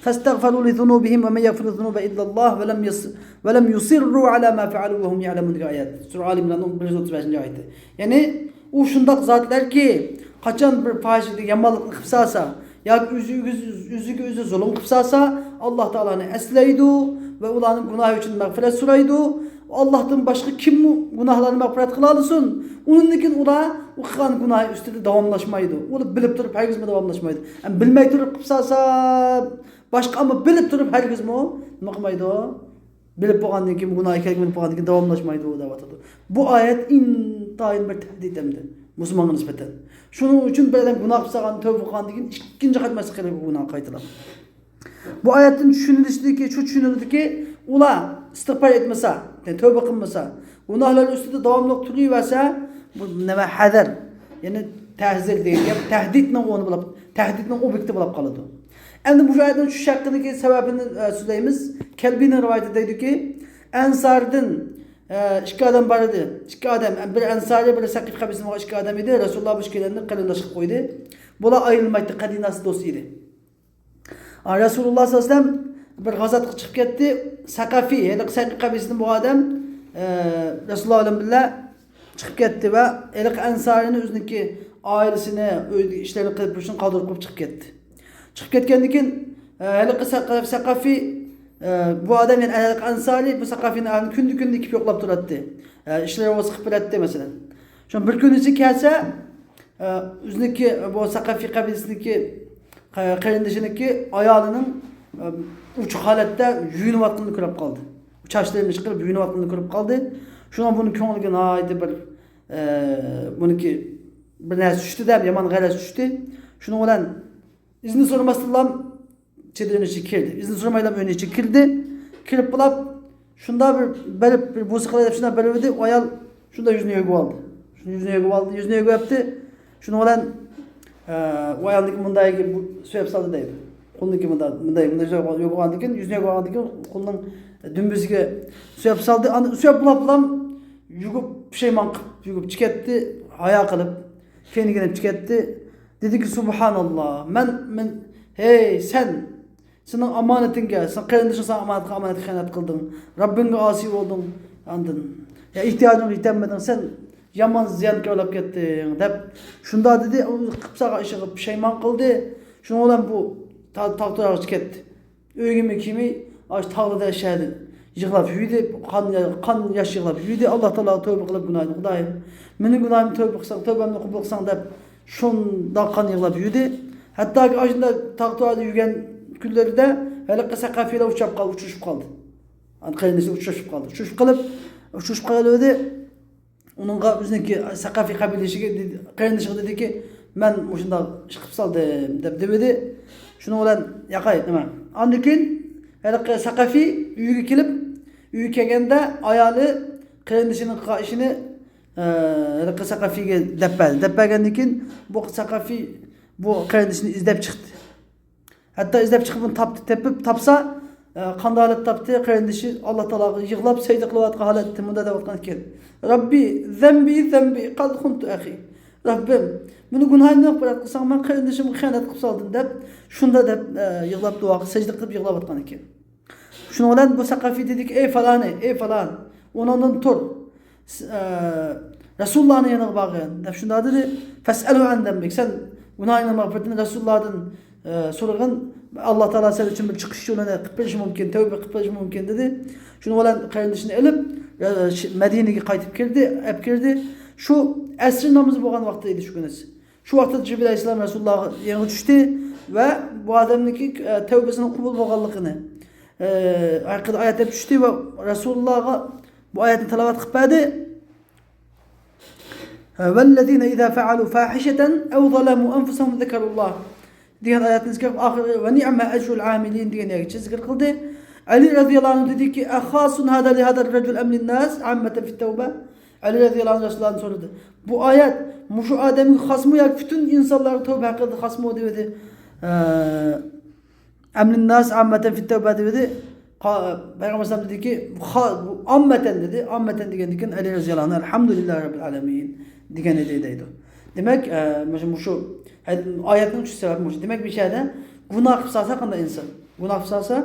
فاستغفروا لذنوبهم ومن يغفر الذنوب إلا الله ولم يص-، ولم يصروا على ما فعلوا وهم يعلمون دېگەن ئايەت. سۈرە ئالى ئىمراننىڭ بىر يۈز ئوتتۇز بەشىنچى ئايىتى. يەنى ئۇ شۇنداق زاتلاركى، قاچان بىر پاھىشە يامانلىقنى قىلىپ سالسا ياكى ئۆزى، ئۆزى، ئۆزىگە ئۆزى زۇلۇم قىلىپ سالسا، ئاللا تائالانى ئەسلەيدۇ ۋە ئۇلارنىڭ گۇناھى ئۈچۈن مەغپىرەت سورايدۇ. ئاللاھتىن باشقا كىم گۇناھلارنى مەغپىرەت قىلالىسۇن؟ ئۇنىڭدىن كېيىن ئۇلار ئۇ قىلغان گۇناھى ئۈستىدە داۋاملاشمايدۇ. ئۇلار بىلىپ تۇرۇپ ھەرگىزمۇ داۋاملاشمايدۇ. ئەمما بىلمەي تۇرۇپ قىلىپ سالسا، باشقا، ئەمما بىلىپ تۇرۇپ ھەرگىزمۇ نېمە قىلمايدۇ؟ بىلىپ بولغاندىن كېيىن، گۇناھ ئىكەنلىكىنى بىلىپ بولغاندىن كېيىن داۋاملاشمايدۇ دەۋاتىدۇ. بۇ ئايەت ئىنتايىن بىر تەھدىت ئەمدى مۇسۇلمانغا نىسبەتەن. شۇنىڭ ئۈچۈن بىر ئادەم گۇناھ قىلىپ سالغان، تەۋبە قىلغاندىن كېيىن ئىككىنچى قېتىم قىلىدۇ گۇناھ قايتىلاپ. بۇ ئايەتتىن چۈشىنىلىشىدىكى، شۇ چۈشىنىلىدىكى، ئۇلار ئىستىغپار ئېيتمىسا، يەنى تەۋبە قىلمىسا، گۇناھلار ئۈستىدە داۋاملىق تۇرۇۋەرسە، بۇ نېمە؟ ھەزەر، يەنى تەھزىر دېگەن گەپ، تەھدىتنىڭ ئورنى بولۇپ، تەھدىتنىڭ ئوبيېكتى بولۇپ قالىدۇ. ئەمدى مۇشۇ ئايەتنىڭ چۈشۈش ھەققىدىكى سەۋەبىنى، ئە، سۆزلەيمىز. كەلبىنىڭ رىۋايىتى دەيدۇكى، ئەنساردىن، ئە، ئىككى ئادەم بار ئىدى. ئىككى ئادەم، بىر ئەنسارىي، بىر سەقىف قەبىلىسىدىن بولغان ئىككى ئادەم ئىدى. رەسۇلۇللا بۇ ئىككىلىنى قېرىنداش قىلىپ قويدى. بۇلار ئايرىلمايتتى، قەرىناسى دوست ئىدى. ئا، رەسۇلۇللا سەللەللاھۇ ئەلەيھى ۋەسەللەم بىر غازاتقا چىقىپ كەتتى. سەقەفى، ھېلىقى سەقىف قەبىلىسىدىن بولغان ئادەم، ئە، رەسۇلۇللا بىلەن بىللە چىقىپ كەتتى ۋە ھېلىقى ئەنسارىينى ئۆزىنىڭكى ئائىلىسىنى، ئۆيدىكى ئىشلىرىنى قىلىپ تۇرۇشىنى قالدۇرۇپ قويۇپ چىقىپ كەتتى. چىقىپ كەتكەندىن كېيىن، ئە، ھېلىقى سەقەف-، سەقەفى، ئە، بۇ ئادەم، يەنى ھېلىقى ئەنسارىي بۇ سەقەفىنىڭ ئەھلىنى كۈندە، كۈندە كېلىپ يوقلاپ تۇراتتى. ئە، ئىشلىرى بولسا قىلىپ بېرەتتى، مەسىلەن. شۇ بىر كۈنىسى كەلسە، ئە، ئۆزىنىڭكى، بۇ سەقەفىي قەبىلىسىنىڭكى قېرىندىشىنىڭكى ئايالىنىڭ، ئە، ئوچۇق ھالەتتە يۇيۇنۇۋاتقىنىنى كۆرۈپ قالدى. چاچلىرىنى ئىشقىلىپ يۇيۇنۇۋاتقىنىنى كۆرۈپ قالدى. شۇڭا بۇنىڭ كۆڭلىگە ناھايىتى بىر، ئە، بۇنىڭكى بىر نەرسە چۈشتى دەپ يامان غەرەز چۈشتى. شۇنىڭ بىلەن ئىزنى سورىماستىنلا چېدىرنىڭ ئىچىگە كىردى. ئىزنى سورىمايلا ئۆينىڭ ئىچىگە كىردى. كىرىپ بولاپ، شۇنداق بىر بېرىپ، بىر بوسا قىلاي دەپ شۇنداق بېرىۋىدى. ئايال شۇنداق يۈزىنى يۆگىۋالدى. شۇ يۈزىنى يۆگىۋالدى، يۈزىنى يۆگىۋەپتى. شۇنىڭ بىلەن، ئە، ئۇ ئايالنىڭكى مۇنداقىگە بۇ سۆيەپ سالدى دەيدۇ. قولىنىڭكى مۇنداق، مۇنداق، مۇنداق يۆگىۋالغاندىن كېيىن، يۈزىنى يۆگىۋالغاندىن كېيىن قولىنىڭ دۈمبىسىگە سۆيەپ سالدى. ئاندىن سۆيەپ بولاپلا يۈگۈپ، پۇشايمان قىلىپ يۈگۈپ چىقىپ كەتتى. ھايا قىلىپ، كەينىگە يېنىپ چىقىپ كەتتى. دېدىكى، سۇبھاناللا، مەن، مەن، ھەي، سەن، سېنىڭ ئامانىتىڭگە، سېنىڭ قېرىندىشىڭ ساڭا ئامانەتكە، ئامانەتكە خىيانەت قىلدىڭ. رەببىڭگە ئاسىي بولدۇڭ. ئاندىن، يا، ئېھتىياجىڭغا يېتەلمىدىڭ، سەن يامان زىيانكار بولۇپ كەتتىڭ، دەپ شۇنداق دېدى. ئۇ قىلىپ سالغان ئىشىغا پۇشايمان قىلدى. شۇنىڭ بىلەن بۇ تا-، تاغ تۇراغىچە كەتتى. ئۆيگىمۇ كىرمەي، ئاشۇ تاغلىدا شەھەردە يىغلاپ يۈردى، قان، قان ياش يىغلاپ يۈردى. ئاللا تائالاغا تەۋبە قىلىپ، گۇناھىنى، خۇدايىم، مېنىڭ گۇناھىمنى تەۋبە قىلساڭ، تەۋبەمنى قوبۇل قىلساڭ دەپ، شۇنداق قان يىغلاپ يۈردى. ھەتتاكى ئاشۇنداق تاغ تۇراغىدا يۈرگەن كۈنلىرىدە ھېلىقى سەقەفىيلەر ئۇچراپ قال-، ئۇچرىشىپ قالدى. قېرىندىشى ئۇچرىشىپ قالدى. ئۇچرىشىپ قېلىپ، ئۇچرىشىپ قالىۋىدى. ئۇنىڭغا ئۆزىنىڭكى سەقەفىي قەبىلىسىگە دېدى، قېرىندىشىغا دېدىكى، مەن مۇشۇنداق ئىش قىلىپ سالدىم دەپ دېۋىدى. شۇنىڭ بىلەن ياقاي نېمە. ئاندىن كېيىن ھېلىقى سەقەفىي ئۆيگە كېلىپ، ئۆيگە كەلگەندە ئايالى قېرىندىشىنىڭ قىلغان ئىشىنى، ئە، ھېلىقى سەقەفىيگە دەپ بەردى. دەپ بەرگەندىن كېيىن بۇ سەقەفىي بۇ قېرىندىشىنى ئىزدەپ چىقتى. ھەتتا ئىزدەپ چىقىپ ئۇنى تاپتى، تېپىپ تاپسا، ئە، قانداق ھالەتتە تاپتى؟ قېرىندىشى ئاللا تائالاغا يىغلاپ سەجدە قىلىۋاتقان ھالەتتە مۇنداق دەۋاتقان ئىكەن. رەببى، زەمبى، زەمبى، قەد خۇنتۇ ئەخى. رەببىم، مېنى گۇناھىمنى مەغپىرەت قىلساڭ، مەن قېرىندىشىمغا خىيانەت قىلىپ سالدىم دەپ، شۇنداق دەپ، ئە، يىغلاپ دۇئا قىلىپ، سەجدە قىلىپ يىغلاۋاتقان ئىكەن. شۇنىڭ بىلەن بۇ سەقەفىي دېدىكى، ئەي پالانى، ئەي پالان، ئورنۇڭدىن تۇر. س-، ئە، رەسۇلۇللانىڭ يېنىغا بارغىن دەپ شۇنداق دېدى. فەسئەلھۇ ئەن زەمبىك. سەن گۇناھىڭنىڭ مەغپىرىتىنى رەسۇلۇللادىن، ئە، سورىغىن. ئاللا تائالا سەن ئۈچۈن بىر چىقىش يولىنى قىلىپ بېرىشى مۇمكىن، تەۋبە قىلىپ بېرىشى مۇمكىن دېدى. شۇنىڭ بىلەن قېرىندىشىنى ئېلىپ، ئە، ش-، مەدىنىگە قايتىپ كىردى، ئەپ كىردى. شۇ ئەسىر نامىزى بولغان ۋاقتى ئىدى شۇ كۈنى. شۇ ۋاقىتتا جىبرىل ئەلەيھىسسالام رەسۇلۇللاھنىڭ يېنىغا چۈشتى ۋە بۇ ئادەمنىڭكى، ئە، تەۋبىسىنىڭ قوبۇل بولغانلىقىنى، ئە، ھەققىدە ئايەت چۈشتى ۋە رەسۇلۇللاھقا بۇ ئايەتنى تىلاۋەت قىلىپ بەردى. والذين إذا فعلوا فاحشة أو ظلموا أنفسهم ذكروا الله دېگەن ئايەتنى زىكىر قىلىپ، ئاخىرى ونعم أجر العاملين دېگەن يەرگىچە زىكىر قىلدى. ئەلى رەزىياللاھۇ ئەنھۇ دېدىكى، أخاص هذا لهذا الرجل أم للناس عامة في التوبة؟ ئەلى رەزىياللاھۇ ئەنھۇ رەسۇلۇللاھتىن سورىدى. بۇ ئايەت مۇشۇ ئادەمگە خاسمۇ ياكى پۈتۈن ئىنسانلارغا تەۋبە ھەققىدە خاسمۇ دېدى. ئە، أم للناس عامة في التوبة دېدى. قا-، پەيغەمبەر ئەلەيھىسسالام دېدىكى، خا-، بۇ ئاممەتەن دېدى. ئاممەتەن دېگەندىن كېيىن ئەلى رەزىياللاھۇ ئەنھۇ، الحمد لله رب العالمين دېگەن ئىدى دەيدۇ. دېمەك، ئە، مۇشۇ، مۇشۇ ھە-، ئايەتنىڭ چۈشۈش سەۋەبى مۇشۇ. دېمەك، بىر شەھەردە گۇناھ قىلسا قانداق ئىنسان؟ گۇناھ قىلسا،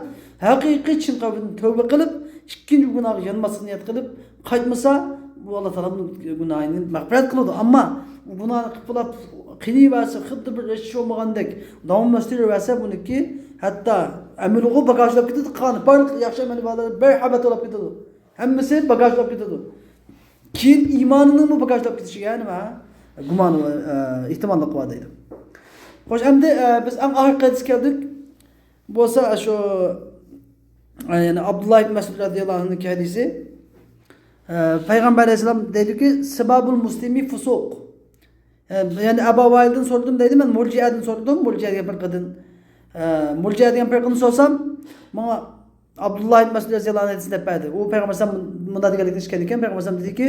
ھەقىقىي چىن قەلبىدىن تەۋبە قىلىپ، ئىككىنچى گۇناھقا يانماسلىق نىيەت قىلىپ، قايتمىسا، بۇ ئاللا تائالا بۇنىڭ گۇناھىنى مەغپىرەت قىلىدۇ. ئەمما بۇ گۇناھنى قىلىپ بولاپ، قېلىۋەرسە، خۇددى بىر ھېچ ئىش بولمىغاندەك داۋاملاشتۇرۇۋەرسە، بۇنىڭكى ھەتتا ئەمىلىغۇ باگاژلاپ كېتىدۇ، قان، بارلىق ياخشى ئەمەل بارلار بىر ھەبەت بولاپ كېتىدۇ. ھەممىسى باگاژلاپ كېتىدۇ. كېيىن ئىمانىنىڭمۇ باگاژلاپ كېتىشىگە نېمە؟ گۇمان، ئە، ئېھتىماللىقى بار دەيدۇ. خوش، ئەمدى، ئە، بىز ئەڭ ئاخىرقى ھەدىسكە كەلدۇق. بولسا شۇ، ئە، يەنى ئابدۇللا ئىبن مەسئۇد رەزىياللاھۇ ئەنھۇنىڭكى ھەدىسى. ئە، پەيغەمبەر ئەلەيھىسسالام دەيدۇكى، سىبابۇل مۇسلىمى فۇسۇق. ئە، يەنى ئەبا ۋائىلدىن سورىدىم دەيدۇ، مەن مۇرجىئەدىن سورىدىم، مۇرجىئە دېگەن پىرقىدىن، ئە، مۇرجىئە دېگەن پىرقىدىن سورىسام، ماڭا ئابدۇللا ئىبن مەسئۇد رەزىياللاھۇ ئەنھۇ ھەدىسنى دەپ بەردى. ئۇ پەيغەمبەر ئەلەيھىسسالام مۇنداق دېگەنلىكنى ئىشكەن ئىكەن، پەيغەمبەر ئەلەيھىسسالام دېدىكى،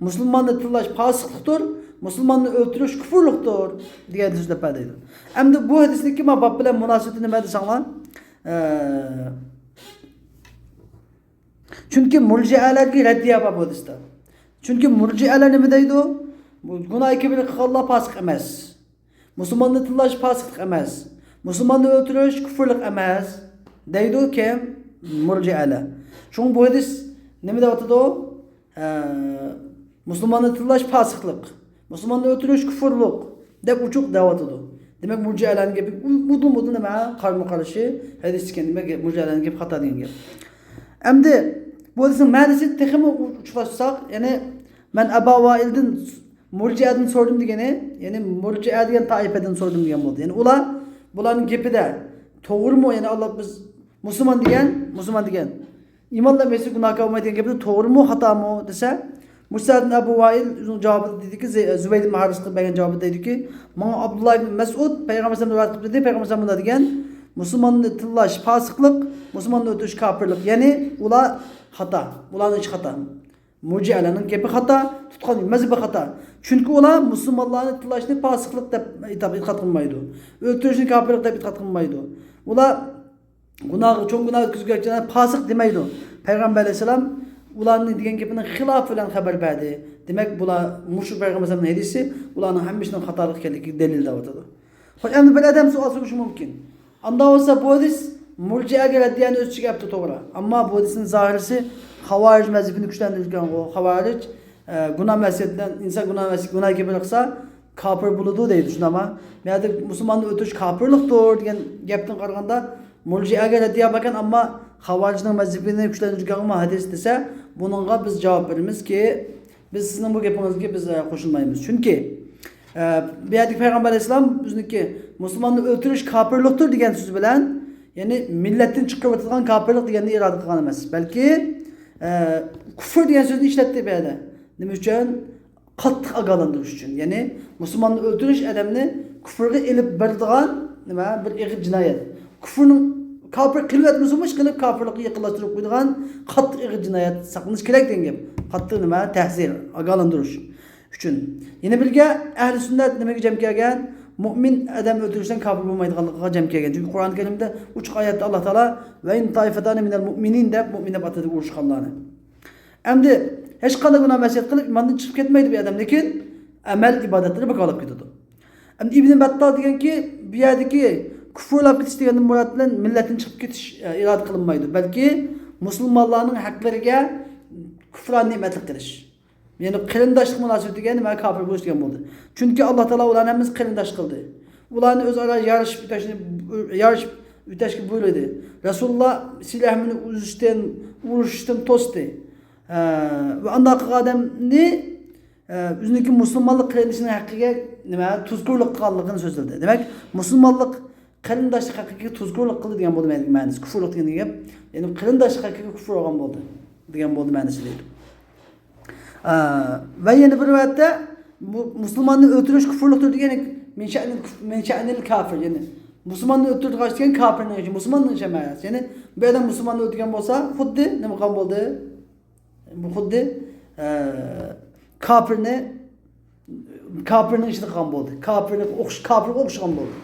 مۇسۇلماننى تىللاش پاسىقلىقتۇر، مۇسۇلماننى ئۆلتۈرۈش كۇفۇرلۇقتۇر دېگەن ھەدىسنى دەپ بەردى. ئەمدى بۇ ھەدىسنىڭكى ما باب بىلەن مۇناسىۋىتى نېمە دېسەڭلار؟ ئە، چۈنكى مۇرجىئەلەرگە رەددىيە بار بۇ ھەدىستە. چۈنكى مۇرجىئەلەر نېمە دەيدۇ؟ گۇناھ كەبىرە قىلغانلار پاسىق ئەمەس. مۇسۇلماننى تىللاش پاسىقلىق ئەمەس. مۇسۇلماننى ئۆلتۈرۈش كۇفۇرلۇق ئەمەس دەيدۇ كىم؟ مۇرجىئەلەر. شۇڭا بۇ ھەدىس نېمە دەۋاتىدۇ؟ ئە، مۇسۇلماننى تىللاش پاسىقلىق، مۇسۇلماننى ئۆلتۈرۈش كۇفۇرلۇق دەپ ئوچۇق دەۋاتىدۇ. دېمەك، مۇرجىئەلەرنىڭ گېپى ئۇ-، ئۇدۇل-مۇدۇل نېمە؟ قارىمۇ قارشى ھەدىس ئىكەن. دېمەك، مۇرجىئەلەرنىڭ گېپى خاتا دېگەن گەپ. ئەمدى بۇ ھەدىسنىڭ مەنىسىنى تېخىمۇ ئوچۇقلاشتۇرساق، يەنى مەن ئەبا ۋائىلدىن، مۇرجىئەدىن سورىدىم دېگىنى، يەنى مۇرجىئە دېگەن تائىپەدىن سورىدىم دېگەن بولدى. يەنى ئۇلار، بۇلارنىڭ گېپىدە توغرىمۇ؟ يەنى ئاللا بىز مۇسۇلمان دېگەن، مۇسۇلمان دېگەن ئىمان بىلەن مەيسىز گۇناھكار بولمايدۇ دېگەن گېپىدە توغرىمۇ، خاتامۇ دېسە، مۇشۇ سەۋەبتىن ئەبۇ ۋائىل ئۆزىنىڭ جاۋابىدا دېدىكى، زەي-، زۇبەيد ئىبن ھارىسقا بەرگەن جاۋابىدا دەيدۇكى، ماڭا ئابدۇللا ئىبن مەسئۇد پەيغەمبەر ئەلەيھىسسالام رىۋايەت قىلىپ دېدى، پەيغەمبەر ئەلەيھىسسالام مۇنداق دېگەن، مۇسۇلماننى تىللاش پاسىقلىق، مۇسۇلماننى ئۆلتۈرۈش كاپىرلىق. يەنى ئۇلار خاتا، ئۇلارنىڭ ئىشى خاتا. مۇرجىئەلەرنىڭ گېپى خاتا، تۇتقان مەزھىپى خاتا. چۈنكى ئۇلار مۇسۇلمانلارنى تىللاشنى پاسىقلىق دەپ ئېتىقاد قىلمايدۇ. ئۆلتۈرۈشنى كاپىرلىق دەپ ئېتىقاد قىلمايدۇ. ئۇلار گۇناھ، چوڭ گۇناھ ئۆتكۈزگەچ پاسىق دېمەيدۇ. پەيغەمبەر ئەلەيھىسسالام ئۇلارنىڭ دېگەن گېپىنىڭ خىلاپى بىلەن خەۋەر بەردى. دېمەك، بۇلار مۇشۇ پەيغەمبەر ئەلەيھىسسالامنىڭ ھەدىسى ئۇلارنىڭ ھەممىسىنىڭ خاتالىق ئىكەنلىكىگە دەلىل دەۋاتىدۇ. خوش، ئەمدى بىر ئادەم سوئال سورىشى مۇمكىن. ئانداق بولسا بۇ ھەدىس مۇرجىئەگە رەددىيەنى ئۆز ئىچىگە ئەپتۇ، توغرا. ئەمما بۇ ھەدىسنىڭ زاھىرىسى خاۋارىج مەزھىپىنى كۈچلەندۈرگەنغۇ. خاۋارىج، ئە، گۇناھ مەسىيەت بىلەن، ئىنسان گۇناھ مەسىيەت، گۇناھ كەبىرە قىلسا، كاپىر بولىدۇ دەيدۇ، شۇنداقمۇ؟ بۇ يەردە مۇسۇلماننى ئۆلتۈرۈش كاپىرلىقتۇر دېگەن گەپتىن قارىغاندا، مۇرجىئەگە رەددىيە باركەن، ئەمما خاۋارىجنىڭ مەزھىپىنى كۈچلەندۈرگەنمۇ ھەدىس دېسە، بۇنىڭغا بىز جاۋاب بېرىمىزكى، بىز سىزنىڭ بۇ گېپىڭىزگە بىز، ئە، قوشۇلمايمىز. چۈنكى، ئە، بۇ يەردىكى پەيغەمبەر ئەلەيھىسسالام ئۆزىنىڭكى مۇسۇلماننى ئۆلتۈرۈش كاپىرلىقتۇر دېگەن سۆزى بىلەن، يەنى مىللەتتىن چىقىرىۋېتىدىغان كاپىرلىق دېگەننى ئىرادە قىلغان ئەمەس، بەلكى، ئە، كۇفر دېگەن سۆزنى ئىشلەتتى بۇ يەردە. نېمە ئۈچۈن؟ قاتتىق ئاگاھلاندۇرۇش ئۈچۈن. يەنى مۇسۇلماننى ئۆلتۈرۈش ئادەمنى كۇفرغا ئېلىپ بېرىدىغان نېمە؟ بىر ئېغىر جىنايەت. كۇفرنىڭ، كاپىر قىلىۋەتمىسىمۇ، ئىشقىلىپ كاپىرلىققا يېقىنلاشتۇرۇپ قويىدىغان قاتتىق ئېغىر جىنايەت، ساقلىنىش كېرەك دېگەن گەپ. قاتتىق نېمە؟ تەھزىر، ئاگاھلاندۇرۇش ئۈچۈن. يەنە بىرگە، ئەھلى سۈننەت نېمىگە جەم كەلگەن؟ مۇئمىن ئادەم ئۆلتۈرۈشتىن كاپىر بولمايدىغانلىقىغا جەم كەلگەن. چۈنكى قۇرئان كەرىمدە ئوچۇق ئايەتتە ئاللا تائالا «ۋە ئىن تائىفەتانى مىنەل مۇئمىنىن» دەپ، مۇئمىن دەپ ئاتىدى ئۇرۇشقانلارنى. ئەمدى ھېچقانداق گۇناھ مەسىيەت قىلىپ ئىماندىن چىقىپ كەتمەيدۇ بۇ ئادەم، لېكىن ئەمەل ئىبادەتلىرى بىكارلاپ كېتىدۇ. ئەمدى ئىبن بەتتال دېگەنكى، بۇ يەردىكى كۇفۇرلاپ كېتىش دېگەندىن مۇراد بىلەن مىللەتتىن چىقىپ كېتىش، ئە، ئىرادە قىلىنمايدۇ، بەلكى مۇسۇلمانلارنىڭ ھەقلىرىگە كۇفرانى نېمەتلىك قىلىش. يەنى قېرىنداشلىق مۇناسىۋىتىگە نېمە كاپىر بولۇش دېگەن بولدى. چۈنكى ئاللا تائالا ئۇلارنى ھەممىسىنى قېرىنداش قىلدى. ئۇلارنى ئۆزئارا يارىشىپ ئۆتەشنى، يارىشىپ ئۆتەشكە بۇيرۇدى. رەسۇلۇللا سىلە ئەھمىنى ئۈزۈشتىن، ئۇرۇشۇشتىن توستى. ئە، ۋە ئانداق قىلغان ئادەمنى، ئە، ئۆزىنىڭكى مۇسۇلمانلىق قېرىندىشىنىڭ ھەققىگە نېمە، تۇزكورلۇق قىلغانلىقىنى سۆزلىدى. دېمەك، مۇسۇلمانلىق قېرىنداشلىق ھەققىگە تۇزكورلۇق قىلدى دېگەن بولدى مەنىسى. كۇفۇرلۇق دېگەن گەپ. يەنى قېرىنداشلىق ھەققىگە كۇفۇر بولغان بولدى دېگەن بولدى مەنىسى دەيدۇ. ئە، ۋە يەنە بىر رىۋايەتتە، مۇ-، مۇسۇلماننى ئۆلتۈرۈش كۇفۇرلۇقتۇر دېگەن، «مىن شەئنىل كۇف-، مىن شەئنىل كافىر»، يەنى مۇسۇلماننى ئۆلتۈرىدىغان ئىش دېگەن كاپىرنىڭ ئىشى، مۇسۇلماننىڭ ئىشى ئەمەس. يەنى بىر ئادەم مۇسۇلماننى ئۆلتۈرگەن بولسا، خۇددى نېمە قىلغان بولدى؟ بۇ خۇددى، ئە، كاپىرنى، كاپىرنىڭ ئىشىنى قىلغان بولدى. كاپىرنى ئوخش-، كاپىرغا ئوخشىغان بولدى.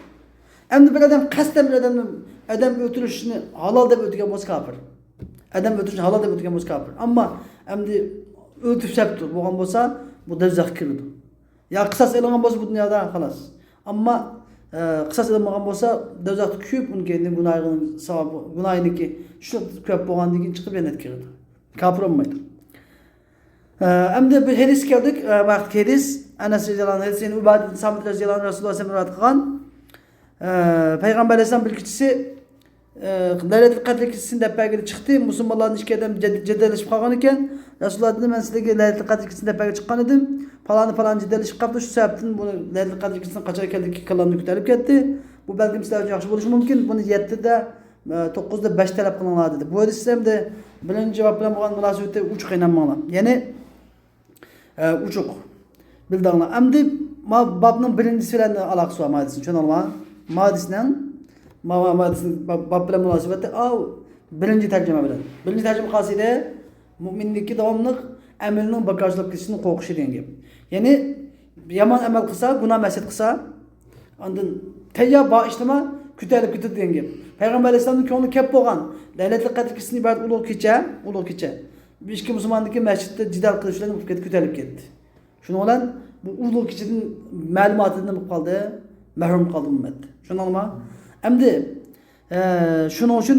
ئەمدى بىر ئادەم قەستەن بىر ئادەمنى، ئادەم ئۆلتۈرۈشنى ھالال دەپ ئۆتكەن بولسا كاپىر. ئادەم ئۆلتۈرۈشنى ھالال دەپ ئۆتكەن بولسا كاپىر. ئەمما ئەمدى ئۆلتۈرۈپ سەپتۇ بولغان بولسا، بۇ دوزاخقا كىرىدۇ. يا قىساس ئېلىنغان بولسا بۇ دۇنيادا، خالاس. ئەمما، ئە، قىساس ئېلىنمىغان بولسا، دوزاختا كۆيۈپ، ئۇنىڭ كەينىدىن گۇناھىنىڭ ساۋابى، گۇناھىنىڭكى شۇ كۆپ بولغاندىن كېيىن چىقىپ جەننەتكە كىرىدۇ. كاپىر بولمايدۇ. ئە، ئەمدى بىر ھەدىسكە كەلدۇك. ئە، ۋاقىت ھەدىس. ئەنەس رەزىياللاھۇ ئەنھۇ ھەدىسى، يەنى ئۇبادە ئىبن سامىت رەزىياللاھۇ ئەنھۇ رەسۇلۇللاھ سەللەللاھۇ ئەلەيھى ۋەسەللەم رىۋايەت قىلغان. ئە، پەيغەمبەر ئەلەيھىسسالام بىر كېچىسى، ئە، لەيلەتۇل قەدر كېچىسىنى دەپ بەرگىلى چىقتى. مۇسۇلمانلارنىڭ ئىككى ئادەم جەد-، جېدەللىشىپ قالغان ئىكەن. رەسۇلۇللاھ دېدى، «مەن سىلەرگە لەيلەتۇل قەدر كېچىسىنى دەپ بەرگىلى چىققان ئىدىم. پالانى پالانى جېدەللىشىپ قاپتۇ، شۇ سەۋەبتىن بۇنى لەيلەتۇل قەدر كېچىسىنىڭ قاچان ئىكەنلىكى كاللامدىن كۆتەرىلىپ كەتتى. بۇ بەلكىم سىلەر ئۈچۈن ياخشى بولۇشى مۇمكىن. بۇنى يەتتىدە، ئە، توققۇزدا، بەشتە تەلەپ قىلىڭلار» دېدى. بۇ ھەدىس ئەمدى بىرىنچى باب بىلەن بولغان مۇناسىۋىتى ئوچۇق ئاينانماڭلار. يەنى، ئە، ئوچۇق. بىلدىڭلار. ئەمدى ما بابنىڭ بىرىنچىسى بىلەن ئالاقىسى بار، ما ھەدىسنىڭ. چۈشەندىڭلارمۇ؟ ما ھەدىسنىڭ، ما، ما، ما ھەدىسنىڭ باب، باب بىلەن مۇناسىۋەتلىك. ئاۋۇ بىرىنچى تەرجىمە بىلەن. بىرىنچى تەرجىمە قايسى ئىدى؟ مۇئمىننىڭكى داۋاملىق ئەمىلىنىڭ بىكارچىلىق كېتىشىدىن قورقۇشى دېگەن گەپ. يەنى يامان ئەمەل قىلسا، گۇناھ مەسىيەت قىلسا، ئاندىن تەييار بار ئىشلىما كۆتەرىلىپ كېتىدۇ دېگەن گەپ. پەيغەمبەر ئەلەيھىسسالامنىڭ كۆڭلى كەپ بولغان لەيلەتۇل قەدر كېچىسىنى ئىبارەت ئۇلۇغ كېچە، ئۇلۇغ كېچە. بۇ ئىككى مۇسۇلماننىڭكى مەسچىتتە جېدەل قىلىش بىلەن كۆتەرىلىپ كەتتى. شۇنىڭ بىلەن بۇ ئۇلۇغ كېچىدىن مەلۇماتىدىن نېمە بولۇپ قالدى؟ مەھرۇم قالدى ئۈممەت. شۇنداقمۇ؟ ئەمدى، ئە، شۇنىڭ ئۈچۈن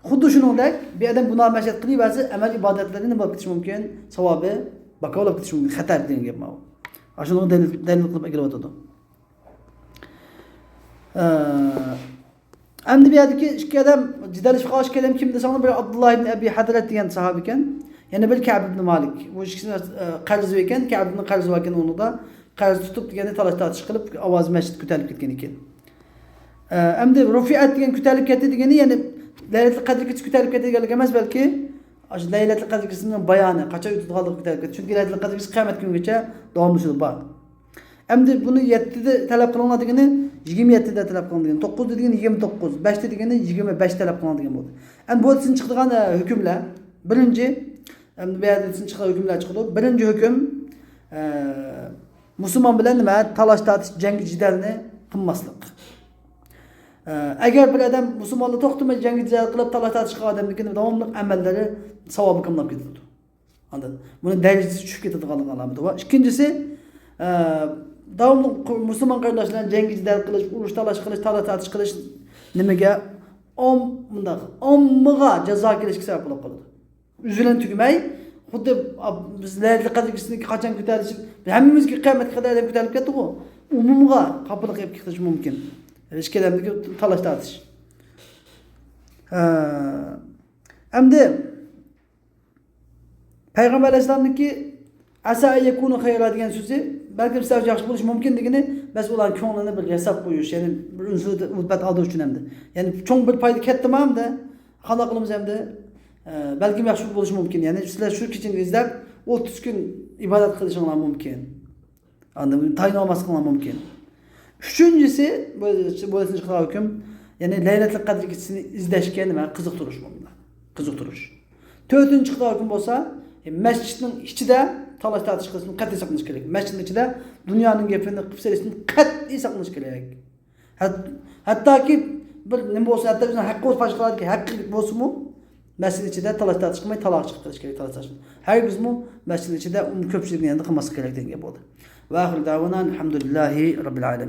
خۇددى شۇنىڭدەك بىر ئادەم گۇناھ مەسىيەت قىلىۋەرسە، ئەمەل ئىبادەتلىرى نېمە بولۇپ كېتىشى مۇمكىن؟ ساۋابى بىكار بولۇپ كېتىشى مۇمكىن. خەتەر دېگەن گەپ ماۋۇ. ئاشۇنىڭغا دەلىل، دەلىل قىلىپ ئەكېلىۋاتىدۇ. ئە، ئەمدى بۇ يەردىكى ئىككى ئادەم، جېدەللىشىپ قالغان ئىككى ئادەم كىم دېسەڭلار، بىرى ئابدۇللا ئىبن ئەبى ھەدرەت دېگەن ساھابە ئىكەن، يەنە بىرى كەئب ئىبن مالىك. بۇ ئىككىسىنىڭ، ئە، قەرزى بار ئىكەن، كەئب ئىبن قەرزى بار ئىكەن ئۇنىڭدا. قەرز تۇتۇپ دېگەندە تالاش تارتىش قىلىپ، ئاۋازى مەسچىت كۆتەرىلىپ كەتكەن ئىكەن. ئە، ئەمدى رۇفىئەت دېگەن كۆتەرىلىپ كەتتى دېگىنى، يەنى لەيلەتۇل قەدر كېچىسى كۆتەرىلىپ كەتتى دېگەنلىك ئەمەس، بەلكى ئاشۇ لەيلەتۇل قەدر كېچىسىنىڭ بايانى، قاچان ئۆتىدىغانلىقى كۆتەرىلىپ كەتتى. چۈنكى لەيلەتۇل قەدر كېچىسى قىيامەت كۈنگىچە داۋاملىشىدۇ، بار. ئەمدى بۇنى يەتتىدە تەلەپ قىلىڭلار دېگىنى، يىگىرمە يەتتىدە تەلەپ قىلىڭ دېگىنى، توققۇزدا دېگىنى يىگىرمە توققۇز، بەشتە دېگىنى يىگىرمە بەش تەلەپ قىلىڭ دېگەن بولدى. ئەمدى بۇ يەردىن چىقىدىغان، ئە، ھۆكۈملەر، بىرىنچى، ئەمدى بۇ يەردىن چىقىدىغان ھۆكۈملەر چىقىدۇ. بىرىنچى ھۆكۈم، ئە، مۇسۇلمان بىلەن نېمە، تالاش تارتىش، جەڭ جېدەلنى قىلماسلىق. ئە، ئەگەر بىر ئادەم مۇسۇلمانلار توختىماي جەڭ جېدەل قىلىپ، تالاش تارتىش قىلغان ئادەمنىڭكى داۋاملىق ئەمەللىرى ساۋابى كاملاپ كېتىدۇ. ئاندىن بۇنىڭ دەرىجىسى چۈشۈپ كېتىدىغانلىقىنىڭ ئالامىتى بار. ئىككىنچىسى، ئە، داۋاملىق قۇ-، مۇسۇلمان قېرىنداشلار بىلەن جەڭگى جېدەل قىلىش، ئۇرۇش تالاش قىلىش، تالاش تارتىش قىلىش نېمىگە؟ ئام-، مۇنداق، ئاممىغا جازا كېلىشكە سەۋەب بولۇپ قالىدۇ. ئۆزى بىلەن تۈگىمەي، خۇددى، ئا، بىز لەيلەتۇل قەدر كېچىسىنى قاچان كۆتەرىلىشى، ھەممىمىزگە قىيامەتكە قەدەر ئادەم كۆتەرىلىپ كەتتىغۇ. ئومۇمغا خاپىلىق ئېلىپ كېلىشى مۇمكىن. ئىككىلەمدىكى تالاش تارتىش. ھە. ئەمدى پەيغەمبەر ئەلەيھىسسالامنىڭكى «ئەسا ئەن يەكۇنە خەيرا» دېگەن سۆزى، «بەلكىم سىلەر ئۈچۈن ياخشى بولۇشى مۇمكىن» دېگىنى، بەس ئۇلارنىڭ كۆڭلىنى بىر ياساپ قويۇش، يەنى بىر ئۈنسىز ئۈلپەت ئالدۇرۇش ئۈچۈن ئەمدى. يەنى چوڭ بىر پايدا كەتتىمۇ ئەمدى؟ قانداق قىلىمىز ئەمدى؟ ئە، بەلكىم ياخشى بولۇشى مۇمكىن. يەنى سىلەر شۇ كېچىنى ئىزدەپ، ئوتتۇز كۈن ئىبادەت قىلىشىڭلار مۇمكىن. ئاندىن تايىنلىماسلىقىڭلار مۇمكىن. ئۈچىنچىسى، بۇ، بۇ ئۈچىنچى قىلغان ھۆكۈم، يەنى لەيلەتۇل قەدىر كېچىسىنى ئىزدەشكە نېمە؟ قىزىقتۇرۇش بولىدۇ. قىزىقتۇرۇش. تۆتىنچى قىلغان ھۆكۈم بولسا، مەسچىتنىڭ ئىچىدە تالاش تارتىش قىلىشتىن قەتئىي ساقلىنىش كېرەك. مەسچىتنىڭ ئىچىدە دۇنيانىڭ گېپىنى قىلىپ سېلىشتىن قەتئىي ساقلىنىش كېرەك. ھەت-، ھەتتاكى بىر نېمە بولسۇن، ھەتتا ئۆزىنىڭ ھەققى بولسا، باشقىلاردىكى ھەققى بولسىمۇ، مەسچىتنىڭ ئىچىدە تالاش تارتىش قىلماي، تالاغا چىقىپ قېلىش كېرەك، تالاش تارتىش. ھەرگىزمۇ مەسچىتنىڭ ئىچىدە ئۇ كۆپچىلىكنىڭ يېنىدا قىلماسلىق كېرەك دېگەن گەپ بولدى. ۋە ئاخىر دەۋانا ئەلھەمدۇلىللاھى رەببىل ئالەمىن.